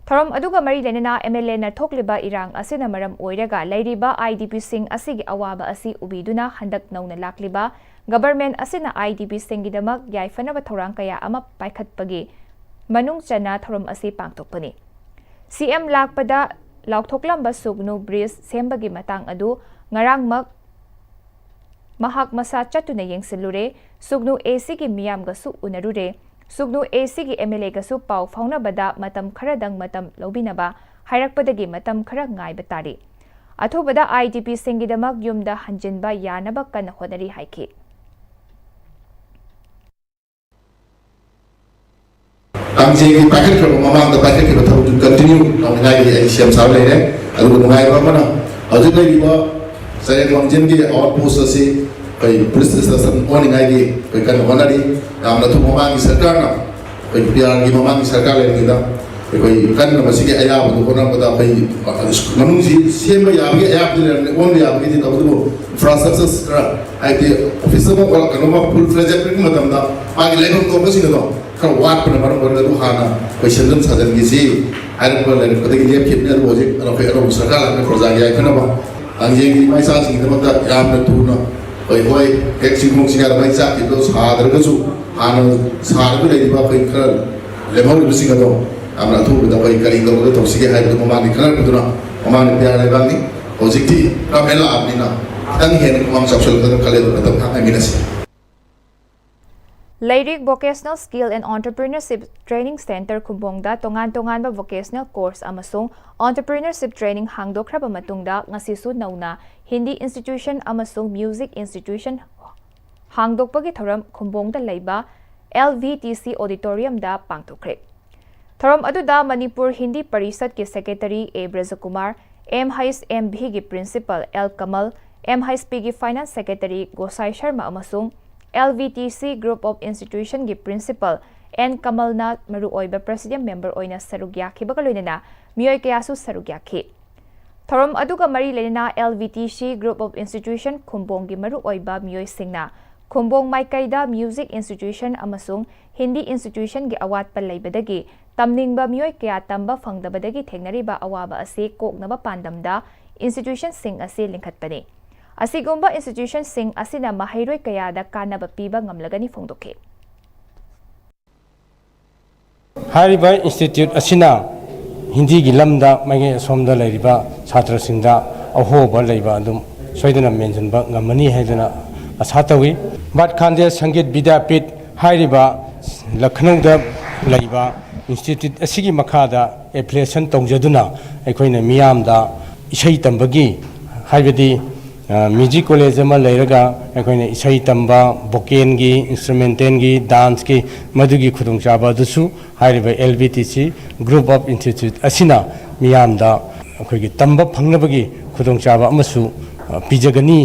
ꯊꯧꯔꯝ ꯑꯗꯨꯒ ꯃꯔꯤ ꯂꯩꯅꯅ ꯑꯦꯝ ꯑꯦꯜ ꯑꯦꯅ ꯊꯣꯛꯂꯤꯕ ꯏꯔꯥꯡ ꯑꯁꯤꯅ ꯃꯔꯝ ꯑꯣꯏꯔꯒ ꯂꯩꯔꯤꯕ ꯑꯥꯏ ꯗꯤ ꯄꯤꯁꯤꯡ ꯑꯁꯤꯒꯤ ꯑꯋꯥꯕ ꯑꯁꯤ ꯎꯕꯤꯗꯨꯅ ꯍꯟꯗꯛ ꯅꯧꯅ ꯂꯥꯛꯂꯤꯕ ꯒꯕꯔꯃꯦꯟꯠ ꯑꯁꯤꯅ ꯑꯥꯏ ꯗꯤ ꯄꯤꯁꯤꯡꯒꯤꯗꯃꯛ ꯌꯥꯏꯐꯅꯕ ꯊꯧꯔꯥꯡ ꯀꯌꯥ ꯑꯃ ꯄꯥꯏꯈꯠꯄꯒꯤ ꯃꯅꯨꯡ ꯆꯟꯅ ꯊꯧꯔꯝ ꯑꯁꯤ ꯄꯥꯡꯊꯣꯛꯄꯅꯤ꯫ ꯁꯤ ꯑꯦꯝ ꯂꯥꯛꯄꯗ ꯂꯥꯎꯊꯣꯛꯂꯝꯕ ꯁꯨꯒꯅꯨ ꯕ꯭ꯔꯤꯖ ꯁꯦꯝꯕꯒꯤ ꯃꯇꯥꯡ ꯑꯗꯨ ꯉꯔꯥꯡꯃꯛ ꯃꯍꯥꯛ ꯃꯁꯥ ꯆꯠꯇꯨꯅ ꯌꯦꯡꯁꯤꯜꯂꯨꯔꯦ꯫ ꯁꯨꯒꯅꯨ ꯑꯦ ꯁꯤꯒꯤ ꯃꯤꯌꯥꯝꯒꯁꯨ ꯎꯅꯔꯨꯔꯦ꯫ ꯁꯨꯒꯅꯨ ꯑꯦ ꯁꯤꯒꯤ ꯑꯦꯝ ꯑꯦꯜ ꯑꯦꯒꯁꯨ ꯄꯥꯎ ꯐꯥꯎꯅꯕꯗ ꯃꯇꯝ ꯈꯔꯗꯪ ꯃꯇꯝ ꯂꯧꯕꯤꯅꯕ ꯍꯥꯏꯔꯛꯄꯗꯒꯤ ꯃꯇꯝ ꯈꯔ ꯉꯥꯏꯕ ꯇꯥꯔꯤ꯫ ꯑꯊꯨꯕꯗ ꯑꯥꯏ ꯗꯤ ꯄꯤꯁꯤꯡꯒꯤꯗꯃꯛ ꯌꯨꯝꯗ ꯍꯟꯖꯤꯟꯕ ꯌꯥꯅꯕ ꯀꯟꯅ ꯍꯣꯠꯅꯔꯤ ꯍꯥꯏꯈꯤ꯫ ꯀꯥꯡꯖꯩꯒꯤ ꯄꯥꯏꯈꯠꯈ꯭ꯔꯕ, ꯃꯃꯥꯡꯗ ꯄꯥꯏꯈꯠꯈꯤꯕ ꯊꯕꯛꯇꯨ ꯀꯟꯇꯤꯅ꯭ꯌꯨ ꯇꯧꯅꯤꯡꯉꯥꯏꯒꯤ ꯑꯩ ꯁꯦꯝ ꯁꯥꯕ ꯂꯩꯔꯦ꯫ ꯑꯗꯨꯒ ꯅꯨꯡꯉꯥꯏꯕ ꯑꯃꯅ, ꯍꯧꯖꯤꯛ ꯂꯩꯔꯤꯕ ꯆꯔꯦꯟ ꯋꯥꯡꯖꯤꯡꯒꯤ ꯑꯥꯎꯠ ꯄꯣꯁ ꯑꯁꯤ ꯑꯩꯈꯣꯏ ꯄꯨꯂꯤꯁ ꯏꯁꯇꯦꯁꯟ ꯑꯣꯟꯅꯤꯡꯉꯥꯏꯒꯤ ꯑꯩꯈꯣꯏ ꯀꯟꯅ ꯍꯣꯠꯅꯔꯤ꯫ ꯌꯥꯝꯅ ꯊꯨꯕ, ꯃꯃꯥꯡꯒꯤ ꯁꯔꯀꯥꯔꯅ, ꯑꯩꯈꯣꯏ ꯄꯤ ꯑꯥꯔꯒꯤ ꯃꯃꯥꯡꯒꯤ ꯁꯔꯀꯥꯔ ꯂꯩꯔꯤꯉꯩꯗ ꯑꯩꯈꯣꯏ ꯀꯟꯅ ꯃꯁꯤꯒꯤ ꯑꯌꯥꯕꯗꯨ ꯍꯣꯠꯅꯕꯗ ꯑꯩꯈꯣꯏ ꯃꯅꯨꯡꯁꯤ ꯁꯦꯝꯕ ꯌꯥꯕꯒꯤ ꯑꯌꯥꯕꯗꯤ ꯂꯩꯔꯝꯃꯦ, ꯑꯣꯟꯕ ꯌꯥꯕꯒꯤꯗꯤ, ꯇꯧꯕꯇꯕꯨ ꯏꯟꯐ꯭ꯔꯥꯁ꯭ꯇ꯭ꯔꯛꯆꯔ ꯈꯔ, ꯍꯥꯏꯗꯤ ꯑꯣꯐꯤꯁ ꯑꯃ ꯑꯣꯏꯔꯣ, ꯀꯩꯅꯣꯝꯃ ꯐꯨꯜ ꯐ꯭ꯂꯦꯖꯦꯗ ꯄꯤꯔꯛꯄ ꯃꯇꯝꯗ ꯃꯥꯒꯤ ꯂꯩꯐꯝ ꯊꯣꯛꯄꯁꯤꯡ ꯑꯗꯣ ꯈꯔ ꯋꯥꯠꯄꯅ ꯃꯔꯝ ꯑꯣꯏꯔꯒ ꯑꯗꯨ ꯍꯥꯟꯅ ꯑꯩꯈꯣꯏ ꯁꯦꯝꯖꯤꯟ ꯁꯥꯖꯤꯟꯈꯤꯁꯤ ꯍꯥꯏꯔꯛꯄ ꯂꯩꯔꯛꯄꯗꯒꯤ ꯂꯦꯞꯈꯤꯕꯅꯤ꯫ ꯑꯗꯨꯕꯨ ꯍꯧꯖꯤꯛ ꯑꯩꯈꯣꯏ ꯑꯅꯧꯕ ꯁꯔꯀꯥꯔ ꯂꯥꯛꯄꯗ ꯄ꯭ꯔꯖꯥꯒꯤ ꯌꯥꯏꯐꯅꯕ, ꯀꯥꯡꯖꯩꯒꯤ ꯏꯃꯥ ꯏꯆꯥꯁꯤꯡꯒꯤꯗꯃꯛꯇ ꯌꯥꯝꯅ ꯊꯨꯅ ꯑꯩꯈꯣꯏ, ꯍꯣꯏ, ꯍꯦꯛ ꯆꯤꯡꯈꯣꯡ ꯆꯤꯡꯌꯥꯗ ꯃꯩ ꯆꯥꯛꯈꯤꯕꯗꯣ ꯁꯥꯗ꯭ꯔꯒꯁꯨ ꯍꯥꯟꯅ ꯁꯥꯔꯒ ꯂꯩꯔꯤꯕ ꯑꯩꯈꯣꯏ ꯈꯔ ꯂꯦꯝꯍꯧꯔꯤꯕꯁꯤꯡ ꯑꯗꯣ ꯌꯥꯝꯅ ꯑꯊꯨꯕꯗ ꯑꯩꯈꯣꯏ ꯀꯔꯤ ꯇꯧꯔꯒ ꯇꯧꯁꯤꯒꯦ ꯍꯥꯏꯕꯗꯨ ꯃꯃꯥꯡꯗꯤ ꯈꯟꯅꯔꯛꯄꯗꯨꯅ ꯃꯃꯥꯡꯗ ꯄꯤ ꯑꯥꯔ ꯂꯩꯕꯥꯛꯅꯤ꯫ ꯍꯧꯖꯤꯛꯇꯤ ꯒꯚꯔꯟꯃꯦꯟꯠ ꯂꯥꯛꯑꯕꯅꯤꯅ ꯈꯤꯇꯪ ꯍꯦꯟꯅ ꯈꯨꯃꯥꯡ ꯆꯥꯎꯁꯤꯜꯂꯛꯀꯗ꯭ꯔꯥ ꯈꯜꯂꯦ꯫ ꯑꯗꯨ ꯃꯇꯝ ꯉꯥꯏꯍꯥꯛ ꯉꯥꯏꯃꯤꯟꯅꯁꯤ꯫ ꯂꯩꯔꯤꯛ, Vocational Skill and Entrepreneurship Training Centre ꯈꯨꯝꯕꯣꯡꯗ ꯇꯣꯉꯥꯟ ꯇꯣꯉꯥꯟꯕ vocational course ꯑꯃꯁꯨꯡ entrepreneurship training ꯍꯥꯡꯗꯣꯛꯈ꯭ꯔꯕ ꯃꯇꯨꯡꯗ ꯉꯁꯤꯁꯨ ꯅꯧꯅ ꯍꯤꯟꯗꯤ institution ꯑꯃꯁꯨꯡ music institution ꯍꯥꯡꯗꯣꯛꯄꯒꯤ ꯊꯧꯔꯝ ꯈꯨꯝꯕꯣꯡꯗ ꯂꯩꯕ ꯑꯦꯜ ꯚꯤ ꯇꯤ ꯁꯤ auditoriumꯗ ꯄꯥꯡꯊꯣꯛꯈ꯭ꯔꯦ꯫ ꯊꯧꯔꯝ ꯑꯗꯨꯗ ꯃꯅꯤꯄꯨꯔ ꯍꯤꯟꯗꯤ ꯄꯔꯤꯁꯠꯀꯤ secretary A Brajkumar, M H M ꯚꯤꯒꯤ principal L Kamal, M H ꯄꯤꯒꯤ ꯐꯥꯏꯅꯥꯟꯁ ꯁꯦꯀ꯭ꯔꯦꯇꯔꯤ ꯒꯣꯁꯥꯏ ꯁꯔꯃ ꯑꯃꯁꯨꯡ L V T C Group of Institutionꯒꯤ ꯄ꯭ꯔꯤꯟꯁꯤꯄꯜ ꯑꯦꯟ ꯀꯃꯜꯅ ꯃꯔꯨꯑꯣꯏꯕ ꯄ꯭ꯔꯦꯁꯤꯗꯦꯟ ꯃꯦꯝꯕꯔ ꯑꯣꯏꯅ ꯁꯔꯨꯛ ꯌꯥꯈꯤꯕꯒ ꯂꯣꯏꯅꯅ ꯃꯤꯑꯣꯏ ꯀꯌꯥꯁꯨ ꯁꯔꯨꯛ ꯌꯥꯈꯤ꯫ ꯊꯧꯔꯝ ꯑꯗꯨꯒ ꯃꯔꯤ ꯂꯩꯅꯅ L V T C Group of Institution ꯈꯨꯝꯕꯣꯡꯒꯤ ꯃꯔꯨꯑꯣꯏꯕ ꯃꯤꯑꯣꯏꯁꯤꯡꯅ ꯈꯨꯝꯕꯣꯡ ꯃꯥꯏꯀꯩꯗ ꯃ꯭ꯌꯨꯖꯤꯛ ꯏꯟꯁꯇꯤꯇ꯭ꯌꯨꯁꯟ ꯑꯃꯁꯨꯡ ꯍꯤꯟꯗꯤ ꯏꯟꯁꯇꯤꯇ꯭ꯌꯨꯁꯟꯒꯤ ꯑꯋꯥꯠꯄ ꯂꯩꯕꯗꯒꯤ ꯇꯝꯅꯤꯡꯕ ꯃꯤꯑꯣꯏ ꯀꯌꯥ ꯇꯝꯕ ꯐꯪꯗꯕꯗꯒꯤ ꯊꯦꯡꯅꯔꯤꯕ ꯑꯋꯥꯕ ꯑꯁꯤ ꯀꯣꯛꯅꯕ ꯄꯥꯟꯗꯝꯗ ꯏꯟꯁꯇꯤꯇ꯭ꯌꯨꯁꯟꯁꯤꯡ ꯑꯁꯤ ꯂꯤꯡꯈꯠꯄꯅꯤ꯫ ꯑꯁꯤꯒꯨꯝꯕ ꯏꯟꯁꯇꯤꯇ꯭ꯌꯨꯁꯟꯁꯤꯡ ꯑꯁꯤꯅ ꯃꯍꯩꯔꯣꯏ ꯀꯌꯥꯗ ꯀꯥꯟꯅꯕ ꯄꯤꯕ ꯉꯝꯂꯒꯅꯤ ꯐꯣꯡꯗꯣꯛꯈꯤ꯫ ꯍꯥꯏꯔꯤꯕ ꯏꯟꯁꯇꯤꯇ꯭ꯌꯨꯠ ꯑꯁꯤꯅ ꯍꯤꯟꯗꯤꯒꯤ ꯂꯝꯗ ꯃꯥꯏꯀꯩ ꯑꯁꯣꯝꯗ ꯂꯩꯔꯤꯕ ꯁꯥꯇ꯭ꯔꯁꯤꯡꯗ ꯑꯍꯣꯕ ꯂꯩꯕ ꯑꯗꯨꯝ ꯁꯣꯏꯗꯅ ꯃꯦꯟꯁꯤꯟꯕ ꯉꯝꯃꯅꯤ ꯍꯥꯏꯗꯨꯅ ꯑꯁꯥ ꯇꯧꯏ꯫ ꯚꯥꯠ ꯈꯥꯟꯗꯦ ꯁꯪꯒꯤꯠ ꯕꯤꯗ꯭ꯌꯥꯄꯤꯠ ꯍꯥꯏꯔꯤꯕ ꯂꯈꯅꯧꯗ ꯂꯩꯕ ꯏꯟꯁꯇꯤꯇ꯭ꯌꯨꯠ ꯑꯁꯤꯒꯤ ꯃꯈꯥꯗ ꯑꯦꯐꯤꯂꯤꯌꯦꯁꯟ ꯇꯧꯖꯗꯨꯅ ꯑꯩꯈꯣꯏꯅ ꯃꯤꯌꯥꯝꯗ ꯏꯁꯩ ꯇꯝꯕꯒꯤ, ꯍꯥꯏꯕꯗꯤ ꯃ꯭ꯌꯨꯖꯤꯛ ꯀꯣꯂꯦꯖ ꯑꯃ ꯂꯩꯔꯒ ꯑꯩꯈꯣꯏꯅ ꯏꯁꯩ ꯇꯝꯕ, ꯚꯣꯀꯦꯜꯒꯤ, ꯏꯟꯁꯇ꯭ꯔꯨꯃꯦꯟꯇꯦꯜꯒꯤ, ꯗꯥꯟꯁꯀꯤ, ꯃꯗꯨꯒꯤ ꯈꯨꯗꯣꯡꯆꯥꯕ ꯑꯗꯨꯁꯨ ꯍꯥꯏꯔꯤꯕ L V T C Group of Institute ꯑꯁꯤꯅ ꯃꯤꯌꯥꯝꯗ ꯑꯩꯈꯣꯏꯒꯤ ꯇꯝꯕ ꯐꯪꯅꯕꯒꯤ ꯈꯨꯗꯣꯡꯆꯥꯕ ꯑꯃꯁꯨ ꯄꯤꯖꯒꯅꯤ꯫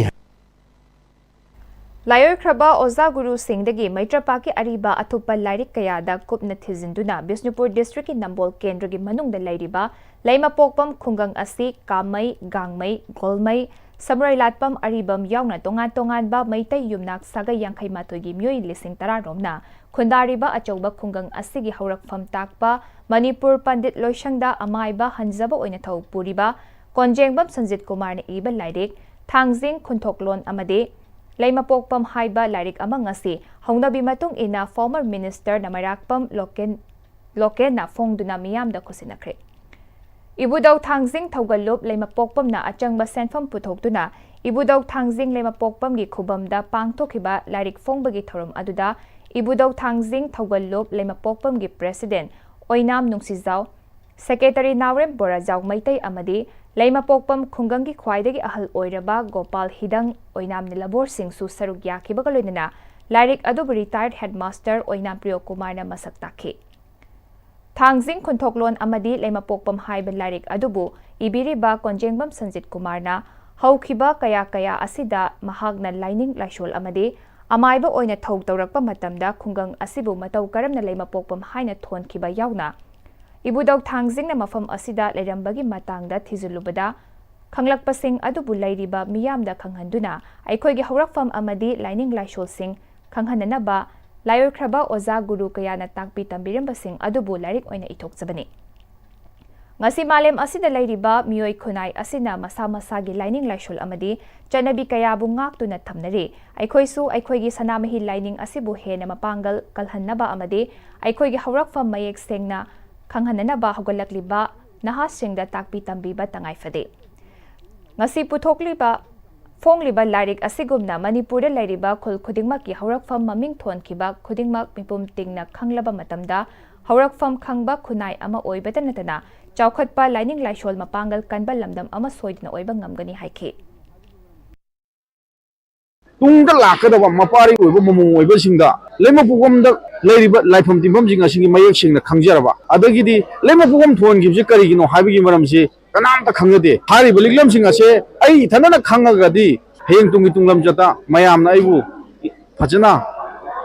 ꯂꯥꯏꯑꯣꯏꯈ꯭ꯔꯕ ꯑꯣꯖꯥ ꯒꯨꯔꯨꯁꯤꯡꯗꯒꯤ ꯃꯩꯇ꯭ꯔꯄꯥꯛꯀꯤ ꯑꯔꯤꯕ ꯑꯊꯨꯞꯄ ꯂꯥꯏꯔꯤꯛ ꯀꯌꯥꯗ ꯀꯨꯞꯅ ꯊꯤꯖꯤꯟꯗꯨꯅ ꯕꯤꯁꯅꯨꯄꯨꯔ ꯗꯤꯁꯇ꯭ꯔꯤꯛꯀꯤ ꯅꯝꯕꯣꯜ ꯀꯦꯟꯗ꯭ꯔꯒꯤ ꯃꯅꯨꯡꯗ ꯂꯩꯔꯤꯕ ꯂꯩꯃꯄꯣꯛꯄꯝ ꯈꯨꯡꯒꯪ ꯑꯁꯤ ꯀꯥꯃꯩ, ꯒꯥꯡꯃꯩ, ꯒꯣꯜꯃꯩ, ꯁꯃꯨꯔꯩꯂꯥꯠꯄꯝ, ꯑꯔꯤꯕꯝ ꯌꯥꯎꯅ ꯇꯣꯉꯥꯟ ꯇꯣꯉꯥꯟꯕ ꯃꯩꯇꯩ ꯌꯨꯝꯅꯥꯛ ꯁꯥꯒꯩ ꯌꯥꯡꯈꯩ ꯃꯥꯊꯣꯏꯒꯤ ꯃꯤꯑꯣꯏ ꯂꯤꯁꯤꯡ ꯇꯔꯥ ꯔꯣꯝꯅ ꯈꯨꯟꯗꯥꯔꯤꯕ ꯑꯆꯧꯕ ꯈꯨꯡꯒꯪ ꯑꯁꯤꯒꯤ ꯍꯧꯔꯛꯐꯝ ꯇꯥꯛꯄ ꯃꯅꯤꯄꯨꯔ ꯄꯟꯗꯤꯠ ꯂꯣꯏꯁꯪꯗ ꯑꯃꯥꯏꯕ ꯍꯟꯖꯕ ꯑꯣꯏꯅ ꯊꯧ ꯄꯨꯔꯤꯕ ꯀꯣꯟꯖꯦꯡꯕꯝ ꯁꯟꯖꯤꯠ ꯀꯨꯃꯥꯔꯅ ꯏꯕ ꯂꯥꯏꯔꯤꯛ ꯊꯥꯡꯖꯤꯡ ꯈꯨꯟꯊꯣꯛꯂꯣꯟ ꯑꯃꯗꯤ ꯂꯩꯃꯄꯣꯛꯄꯝ ꯍꯥꯏꯕ ꯂꯥꯏꯔꯤꯛ ꯑꯃ ꯉꯁꯤ ꯍꯧꯅꯕꯤ ꯃꯇꯨꯡ ꯏꯟꯅ former minister ꯅꯃꯩꯔꯥꯛꯄꯝ ꯂꯣꯀꯦꯟ-, ꯂꯣꯀꯦꯟꯅ ꯐꯣꯡꯗꯨꯅ ꯃꯤꯌꯥꯝꯗ ꯈꯨꯠꯁꯤꯟꯅꯈ꯭ꯔꯦ꯫ ꯏꯕꯨꯙꯧ ꯊꯥꯡꯖꯤꯡ ꯊꯧꯒꯜꯂꯨꯞ ꯂꯩꯃꯄꯣꯛꯄꯝꯅ ꯑꯆꯪꯕ ꯁꯦꯟꯐꯝ ꯄꯨꯊꯣꯛꯇꯨꯅ ꯏꯕꯨꯙꯧ ꯊꯥꯡꯖꯤꯡ ꯂꯩꯃꯄꯣꯛꯄꯝꯒꯤ ꯈꯨꯕꯝꯗ ꯄꯥꯡꯊꯣꯛꯈꯤꯕ ꯂꯥꯏꯔꯤꯛ ꯐꯣꯡꯕꯒꯤ ꯊꯧꯔꯝ ꯑꯗꯨꯗ ꯏꯕꯨꯙꯧ ꯊꯥꯡꯖꯤꯡ ꯊꯧꯒꯜꯂꯨꯞ ꯂꯩꯃꯄꯣꯛꯄꯝꯒꯤ president ꯑꯣꯏꯅꯥꯝ ꯅꯨꯡꯁꯤꯖꯥꯎ, secretary ꯅꯥꯎꯔꯦꯝ ꯕꯣꯔꯥꯖꯥꯎ ꯃꯩꯇꯩ ꯑꯃꯗꯤ ꯂꯩꯃꯄꯣꯛꯄꯝ ꯈꯨꯡꯒꯪꯒꯤ ꯈ꯭ꯋꯥꯏꯗꯒꯤ ꯑꯍꯜ ꯑꯣꯏꯔꯕ ꯒꯣꯄꯥꯜ ꯍꯤꯗꯪ ꯑꯣꯏꯅꯥꯝ ꯅꯤꯂꯕꯣꯔꯁꯤꯡꯁꯨ ꯁꯔꯨꯛ ꯌꯥꯈꯤꯕꯒ ꯂꯣꯏꯅꯅ ꯂꯥꯏꯔꯤꯛ ꯑꯗꯨꯕꯨ retired headmaster ꯑꯣꯏꯅꯥꯝ ꯄ꯭ꯔꯤꯌꯣ ꯀꯨꯃꯥꯔꯅ ꯃꯁꯛ ꯇꯥꯛꯈꯤ꯫ ꯊꯥꯡꯖꯤꯡ ꯈꯨꯟꯊꯣꯛꯂꯣꯟ ꯑꯃꯗꯤ ꯂꯩꯃꯄꯣꯛꯄꯝ ꯍꯥꯏꯕ ꯂꯥꯏꯔꯤꯛ ꯑꯗꯨꯕꯨ ꯏꯕꯤꯔꯤꯕ ꯀꯣꯟꯖꯦꯡꯕꯝ ꯁꯟꯖꯤꯠ ꯀꯨꯃꯥꯔꯅ ꯍꯧꯈꯤꯕ ꯀꯌꯥ ꯀꯌꯥ ꯑꯁꯤꯗ ꯃꯍꯥꯛꯅ ꯂꯥꯏꯅꯤꯡ ꯂꯥꯏꯁꯣꯜ ꯑꯃꯗꯤ ꯑꯃꯥꯏꯕ ꯑꯣꯏꯅ ꯊꯧ ꯇꯧꯔꯛꯄ ꯃꯇꯝꯗ ꯈꯨꯡꯒꯪ ꯑꯁꯤꯕꯨ ꯃꯇꯧ ꯀꯔꯝꯅ ꯂꯩꯃꯄꯣꯛꯄꯝ ꯍꯥꯏꯅ ꯊꯣꯟꯈꯤꯕ ꯌꯥꯎꯅ ꯏꯕꯨꯙꯧ ꯊꯥꯡꯖꯤꯡꯅ ꯃꯐꯝ ꯑꯁꯤꯗ ꯂꯩꯔꯝꯕꯒꯤ ꯃꯇꯥꯡꯗ ꯊꯤꯖꯤꯜꯂꯨꯕꯗ ꯈꯪꯂꯛꯄꯁꯤꯡ ꯑꯗꯨꯕꯨ ꯂꯩꯔꯤꯕ ꯃꯤꯌꯥꯝꯗ ꯈꯪꯍꯟꯗꯨꯅ ꯑꯩꯈꯣꯏꯒꯤ ꯍꯧꯔꯛꯐꯝ ꯑꯃꯗꯤ ꯂꯥꯏꯅꯤꯡ ꯂꯥꯏꯁꯣꯜꯁꯤꯡ ꯈꯪꯍꯟꯅꯅꯕ ꯂꯥꯏꯑꯣꯏꯈ꯭ꯔꯕ ꯑꯣꯖꯥ ꯒꯨꯔꯨ ꯀꯌꯥꯅ ꯇꯥꯛꯄꯤ ꯇꯝꯕꯤꯔꯝꯕꯁꯤꯡ ꯑꯗꯨꯕꯨ ꯂꯥꯏꯔꯤꯛ ꯑꯣꯏꯅ ꯏꯊꯣꯛꯆꯕꯅꯤ꯫ ꯉꯁꯤ ꯃꯥꯂꯦꯝ ꯑꯁꯤꯗ ꯂꯩꯔꯤꯕ ꯃꯤꯑꯣꯏ ꯈꯨꯟꯅꯥꯏ ꯑꯁꯤꯅ ꯃꯁꯥ ꯃꯁꯥꯒꯤ ꯂꯥꯏꯅꯤꯡ ꯂꯥꯏꯁꯣꯜ ꯑꯃꯗꯤ ꯆꯠꯅꯕꯤ ꯀꯌꯥꯕꯨ ꯉꯥꯛꯇꯨꯅ ꯊꯝꯅꯔꯤ꯫ ꯑꯩꯈꯣꯏꯁꯨ ꯑꯩꯈꯣꯏꯒꯤ ꯁꯅꯥꯃꯍꯤ ꯂꯥꯏꯅꯤꯡ ꯑꯁꯤꯕꯨ ꯍꯦꯟꯅ ꯃꯄꯥꯡꯒꯜ ꯀꯜꯍꯟꯅꯕ ꯑꯃꯗꯤ ꯑꯩꯈꯣꯏꯒꯤ ꯍꯧꯔꯛꯐꯝ ꯃꯌꯦꯛ ꯁꯦꯡꯅ ꯈꯪꯍꯟꯅꯅꯕ ꯍꯧꯒꯠꯂꯛꯂꯤꯕ ꯅꯍꯥꯁꯤꯡꯗ ꯇꯥꯛꯄꯤ ꯇꯝꯕꯤꯕ ꯇꯉꯥꯏ ꯐꯗꯦ꯫ ꯉꯁꯤ ꯄꯨꯊꯣꯛꯂꯤꯕ, ꯐꯣꯡꯂꯤꯕ ꯂꯥꯏꯔꯤꯛ ꯑꯁꯤꯒꯨꯝꯅ ꯃꯅꯤꯄꯨꯔꯗ ꯂꯩꯔꯤꯕ ꯈꯨꯜ ꯈꯨꯗꯤꯡꯃꯛꯀꯤ ꯍꯧꯔꯛꯐꯝ ꯃꯃꯤꯡ ꯊꯣꯟꯈꯤꯕ ꯈꯨꯗꯤꯡꯃꯛ ꯃꯤꯄꯨꯝ ꯇꯤꯡꯅ ꯈꯪꯂꯕ ꯃꯇꯝꯗ ꯍꯧꯔꯛꯐꯝ ꯈꯪꯕ ꯈꯨꯟꯅꯥꯏ ꯑꯃ ꯑꯣꯏꯕꯇ ꯅꯠꯇꯅ ꯆꯥꯎꯈꯠꯄ ꯂꯥꯏꯅꯤꯡ ꯂꯥꯏꯁꯣꯜ ꯃꯄꯥꯡꯒꯜ ꯀꯟꯕ ꯂꯝꯗꯝ ꯑꯃ ꯁꯣꯏꯗꯅ ꯑꯣꯏꯕ ꯉꯝꯒꯅꯤ ꯍꯥꯏꯈꯤ꯫ ꯇꯨꯡꯗ ꯂꯥꯛꯀꯗꯕ ꯃꯄꯥꯔꯤ ꯑꯣꯏꯕ ꯃꯃꯣꯡ ꯑꯣꯏꯕꯁꯤꯡꯗ ꯂꯩꯃꯄꯣꯛꯐꯝꯗ ꯂꯩꯔꯤꯕ ꯂꯥꯏꯐꯝ ꯇꯤꯟꯐꯝꯁꯤꯡ ꯑꯁꯤꯒꯤ ꯃꯌꯦꯛ ꯁꯦꯡꯅ ꯈꯪꯖꯔꯕ, ꯑꯗꯒꯤꯗꯤ ꯂꯩꯃꯄꯣꯛꯐꯝ ꯊꯣꯟꯈꯤꯕꯁꯤ ꯀꯔꯤꯒꯤꯅꯣ ꯍꯥꯏꯕꯒꯤ ꯃꯔꯝꯁꯤ ꯀꯅꯥꯝꯇ ꯈꯪꯖꯗꯦ꯫ ꯍꯥꯏꯔꯤꯕ ꯂꯤꯛꯂꯝꯁꯤꯡ ꯑꯁꯦ ꯑꯩ ꯏꯊꯟꯗꯅ ꯈꯪꯉꯒꯗꯤ ꯍꯌꯦꯡ ꯇꯨꯡꯒꯤ ꯇꯨꯡꯂꯝꯆꯠꯇ ꯃꯌꯥꯝꯅ ꯑꯩꯕꯨ ꯐꯖꯅ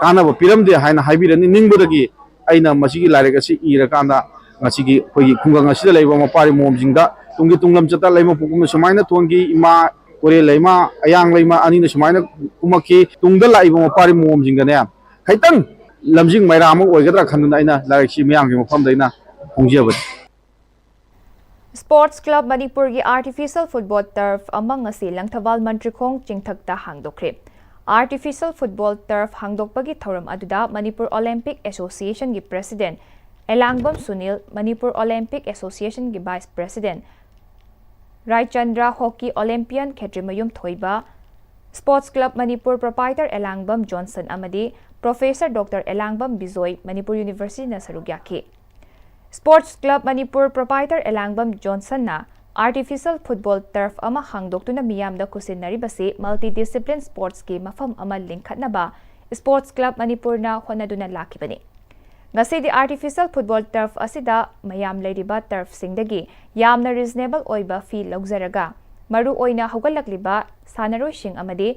ꯀꯥꯟꯅꯕ ꯄꯤꯔꯝꯗꯦ ꯍꯥꯏꯅ ꯍꯥꯏꯕꯤꯔꯅꯤ꯫ ꯅꯤꯡꯕꯗꯒꯤ ꯑꯩꯅ ꯃꯁꯤꯒꯤ ꯂꯥꯏꯔꯤꯛ ꯑꯁꯤ ꯏꯔꯀꯥꯟꯗ ꯉꯁꯤꯒꯤ ꯑꯩꯈꯣꯏꯒꯤ ꯈꯨꯡꯒꯪ ꯑꯁꯤꯗ ꯂꯩꯕ ꯃꯄꯥꯔꯤ ꯃꯣꯝꯁꯤꯡꯗ ꯇꯨꯡꯒꯤ ꯇꯨꯡꯂꯝꯆꯠꯇ ꯂꯩꯃꯄꯣꯛꯄꯅ ꯁꯨꯃꯥꯏꯅ ꯊꯣꯟꯈꯤ, ꯏꯃꯥ ꯀꯣꯔꯦꯜ ꯂꯩꯃ, ꯑꯌꯥꯡ ꯂꯩꯃ ꯑꯅꯤꯅ ꯁꯨꯃꯥꯏꯅ ꯀꯨꯝꯃꯛꯈꯤ, ꯇꯨꯡꯗ ꯂꯥꯛꯏꯕ ꯃꯄꯥꯔꯤ ꯃꯣꯝꯁꯤꯡꯗꯅꯦ ꯈꯤꯇꯪ ꯂꯝꯖꯤꯡ ꯃꯩꯔꯥ ꯑꯃ ꯑꯣꯏꯒꯗ꯭ꯔꯥ ꯈꯟꯗꯨꯅ ꯑꯩꯅ ꯂꯥꯏꯔꯤꯛꯁꯤ ꯃꯌꯥꯝꯒꯤ ꯃꯐꯝꯗ ꯑꯩꯅ ꯐꯣꯡꯖꯕꯅꯤ꯫ Sports Club ꯃꯅꯤꯄꯨꯔꯒꯤ Artificial Football Turf ꯑꯃ ꯉꯁꯤ ꯂꯪꯊꯕꯥꯜ ꯃꯟꯇ꯭ꯔꯤꯈꯣꯡ ꯆꯤꯡꯊꯛꯇ ꯍꯥꯡꯗꯣꯛꯈ꯭ꯔꯦ꯫ Artificial Football Turf ꯍꯥꯡꯗꯣꯛꯄꯒꯤ ꯊꯧꯔꯝ ꯑꯗꯨꯗ ꯃꯅꯤꯄꯨꯔ Olympic Association ꯒꯤ President ꯑꯦꯂꯥꯡꯕꯝ ꯁꯨꯅꯤꯜ, ꯃꯅꯤꯄꯨꯔ Olympic Association ꯒꯤ Vice President Raichandra, Hockey Olympian ꯈꯦꯇ꯭ꯔꯤꯃꯌꯨꯝ ꯊꯣꯏꯕ, Sports Club Manipur Proprietor Elangbam Johnson ꯑꯃꯗꯤ Professor Doctor Elangbam Bijoy, Manipur University ꯅ ꯁꯔꯨꯛ ꯌꯥꯈꯤ꯫ Sports Club ꯃꯅꯤꯄꯨꯔ Proprietor ꯑꯦꯂꯥꯡꯕꯝ ꯖꯣꯟꯁꯟꯅ Artificial Football Turf ꯑꯃ ꯍꯥꯡꯗꯣꯛꯇꯨꯅ ꯃꯤꯌꯥꯝꯗ ꯈꯨꯠꯁꯤꯟꯅꯔꯤꯕꯁꯤ Multi Discipline Sports ꯀꯤ ꯃꯐꯝ ꯑꯃ ꯂꯤꯡꯈꯠꯅꯕ Sports Club ꯃꯅꯤꯄꯨꯔꯅ ꯍꯣꯠꯅꯗꯨꯅ ꯂꯥꯛꯈꯤꯕꯅꯤ꯫ ꯉꯁꯤꯗꯤ artificial football turf ꯑꯁꯤꯗ ꯃꯌꯥꯝ ꯂꯩꯔꯤꯕ turfꯁꯤꯡꯗꯒꯤ ꯌꯥꯝꯅ reasonable ꯑꯣꯏꯕ fee ꯂꯧꯖꯔꯒ, ꯃꯔꯨ ꯑꯣꯏꯅ ꯍꯧꯒꯠꯂꯛꯂꯤꯕ ꯁꯥꯟꯅꯔꯣꯏꯁꯤꯡ ꯑꯃꯗꯤ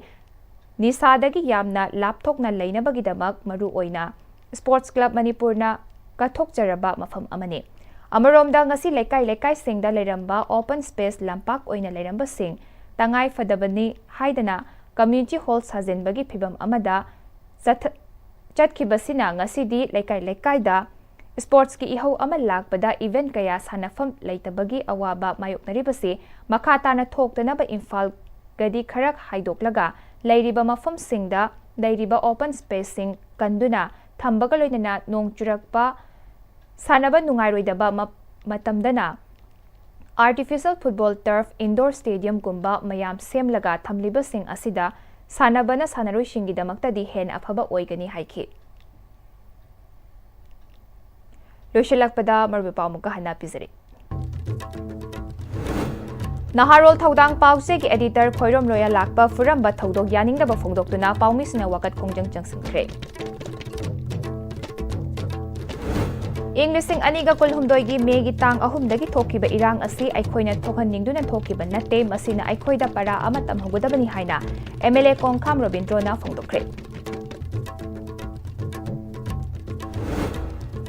ꯅꯤꯁꯥꯗꯒꯤ ꯌꯥꯝꯅ ꯂꯥꯞꯊꯣꯛꯅ ꯂꯩꯅꯕꯒꯤꯗꯃꯛ ꯃꯔꯨ ꯑꯣꯏꯅ Sports Club ꯃꯅꯤꯄꯨꯔꯅ ꯀꯠꯊꯣꯛꯆꯔꯕ ꯃꯐꯝ ꯑꯃꯅꯤ꯫ ꯑꯃꯔꯣꯝꯗ ꯉꯁꯤ ꯂꯩꯀꯥꯏ ꯂꯩꯀꯥꯏꯁꯤꯡꯗ ꯂꯩꯔꯝꯕ open space ꯂꯝꯄꯥꯛ ꯑꯣꯏꯅ ꯂꯩꯔꯝꯕꯁꯤꯡ ꯇꯉꯥꯏ ꯐꯗꯕꯅꯤ ꯍꯥꯏꯗꯅ community hall ꯁꯥꯖꯤꯟꯕꯒꯤ ꯐꯤꯚꯝ ꯑꯃꯗ ꯆꯠꯊ-, ꯆꯠꯈꯤꯕꯁꯤꯅ ꯉꯁꯤꯗꯤ ꯂꯩꯀꯥꯏ ꯂꯩꯀꯥꯏꯗ sportsꯀꯤ ꯏꯍꯧ ꯑꯃ ꯂꯥꯛꯄꯗ event ꯀꯌꯥ ꯁꯥꯟꯅꯐꯝ ꯂꯩꯇꯕꯒꯤ ꯑꯋꯥꯕ ꯃꯥꯌꯣꯛꯅꯔꯤꯕꯁꯤ ꯃꯈꯥ ꯇꯥꯅ ꯊꯣꯛꯇꯅꯕ ꯏꯝꯐꯥꯜꯒꯗꯤ ꯈꯔ ꯍꯥꯏꯗꯣꯛꯂꯒ ꯂꯩꯔꯤꯕ ꯃꯐꯝꯁꯤꯡꯗ ꯂꯩꯔꯤꯕ open spaceꯁꯤꯡ ꯀꯟꯗꯨꯅ ꯊꯝꯕꯒ ꯂꯣꯏꯅꯅ ꯅꯣꯡ ꯆꯨꯔꯛꯄ ꯁꯥꯟꯅꯕ ꯅꯨꯡꯉꯥꯏꯔꯣꯏꯗꯕ ꯃ-, ꯃꯇꯝꯗꯅ artificial football turf, indoor stadiumꯒꯨꯝꯕ ꯃꯌꯥꯝ ꯁꯦꯝꯂꯒ ꯊꯝꯂꯤꯕꯁꯤꯡ ꯑꯁꯤꯗ ꯁꯥꯟꯅꯕꯅ ꯁꯥꯟꯅꯔꯣꯏꯁꯤꯡꯒꯤꯗꯃꯛꯇꯗꯤ ꯍꯦꯟꯅ ꯑꯐꯕ ꯑꯣꯏꯒꯅꯤ ꯍꯥꯏꯈꯤ꯫ ꯂꯣꯏꯁꯤꯜꯂꯛꯄꯗ ꯃꯔꯨꯑꯣꯏꯕ ꯄꯥꯎ ꯑꯃꯨꯛꯀ ꯍꯟꯅ ꯄꯤꯖꯔꯤ꯫ ꯅꯍꯥꯔꯣꯜ ꯊꯧꯗꯥꯡ ꯄꯥꯎꯆꯦꯒꯤ editor ꯈꯣꯏꯔꯣꯝ ꯂꯣꯌꯥ ꯂꯥꯛꯄ ꯐꯨꯔꯝꯕ ꯊꯧꯗꯣꯛ ꯌꯥꯅꯤꯡꯗꯕ ꯐꯣꯡꯗꯣꯛꯇꯨꯅ ꯄꯥꯎꯃꯤꯁꯤꯡꯅ ꯋꯥꯀꯠ ꯈꯣꯡꯖꯪ ꯆꯪꯁꯤꯟꯈ꯭ꯔꯦ꯫ ꯏꯪ ꯂꯤꯁꯤꯡ ꯑꯅꯤꯒ ꯀꯨꯟꯍꯨꯝꯗꯣꯏꯒꯤ ꯃꯦꯒꯤ ꯇꯥꯡ ꯑꯍꯨꯝꯗꯒꯤ ꯊꯣꯛꯈꯤꯕ ꯏꯔꯥꯡ ꯑꯁꯤ ꯑꯩꯈꯣꯏꯅ ꯊꯣꯛꯍꯟꯅꯤꯡꯗꯨꯅ ꯊꯣꯛꯈꯤꯕ ꯅꯠꯇꯦ, ꯃꯁꯤꯅ ꯑꯩꯈꯣꯏꯗ ꯄꯔꯥ ꯑꯃ ꯇꯝꯍꯧꯒꯗꯕꯅꯤ ꯍꯥꯏꯅ MLA ꯀꯣꯡꯈꯥꯝ ꯔꯣꯕꯤꯟꯗ꯭ꯔꯣꯅ ꯐꯣꯡꯗꯣꯛꯈ꯭ꯔꯦ꯫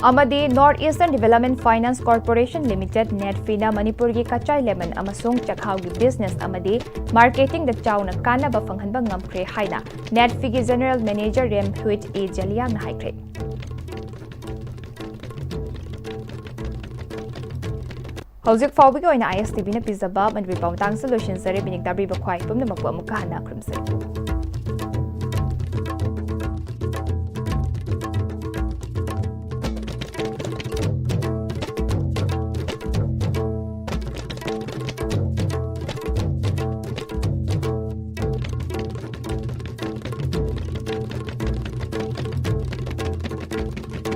ꯑꯃꯗꯤ North Eastern Development Finance Corporation Limited, NEDFIꯅ ꯃꯅꯤꯄꯨꯔꯒꯤ ꯀꯆꯥꯏ lemon ꯑꯃꯁꯨꯡ ꯆꯥꯛꯍꯥꯎꯒꯤ business ꯑꯃꯗꯤ marketingꯗ ꯆꯥꯎꯅ ꯀꯥꯟꯅꯕ ꯐꯪꯍꯟꯕ ꯉꯝꯈ꯭ꯔꯦ ꯍꯥꯏꯅ NEDFIꯒꯤ General Manager ꯔꯦꯝꯍꯨꯏꯠ ꯑꯦ ꯖꯂꯤꯌꯥꯡꯅ ꯍꯥꯏꯈ꯭ꯔꯦ꯫ ꯍꯧꯖꯤꯛ ꯐꯥꯎꯕꯒꯤ ꯑꯣꯏꯅ ISTVꯅ ꯄꯤꯖꯕ ꯃꯅꯤꯄꯨꯔꯤ ꯄꯥꯎ ꯃꯇꯥꯡꯁꯤꯗ ꯂꯣꯏꯁꯤꯟꯖꯔꯦ꯫ ꯃꯤꯅꯤꯠ ꯇꯥꯕꯤꯕ ꯈ꯭ꯋꯥꯏ ꯄꯨꯝꯅꯃꯛꯄꯨ ꯑꯃꯨꯛꯀ ꯍꯟꯅ ꯈꯨꯔꯨꯝꯖꯔꯤ꯫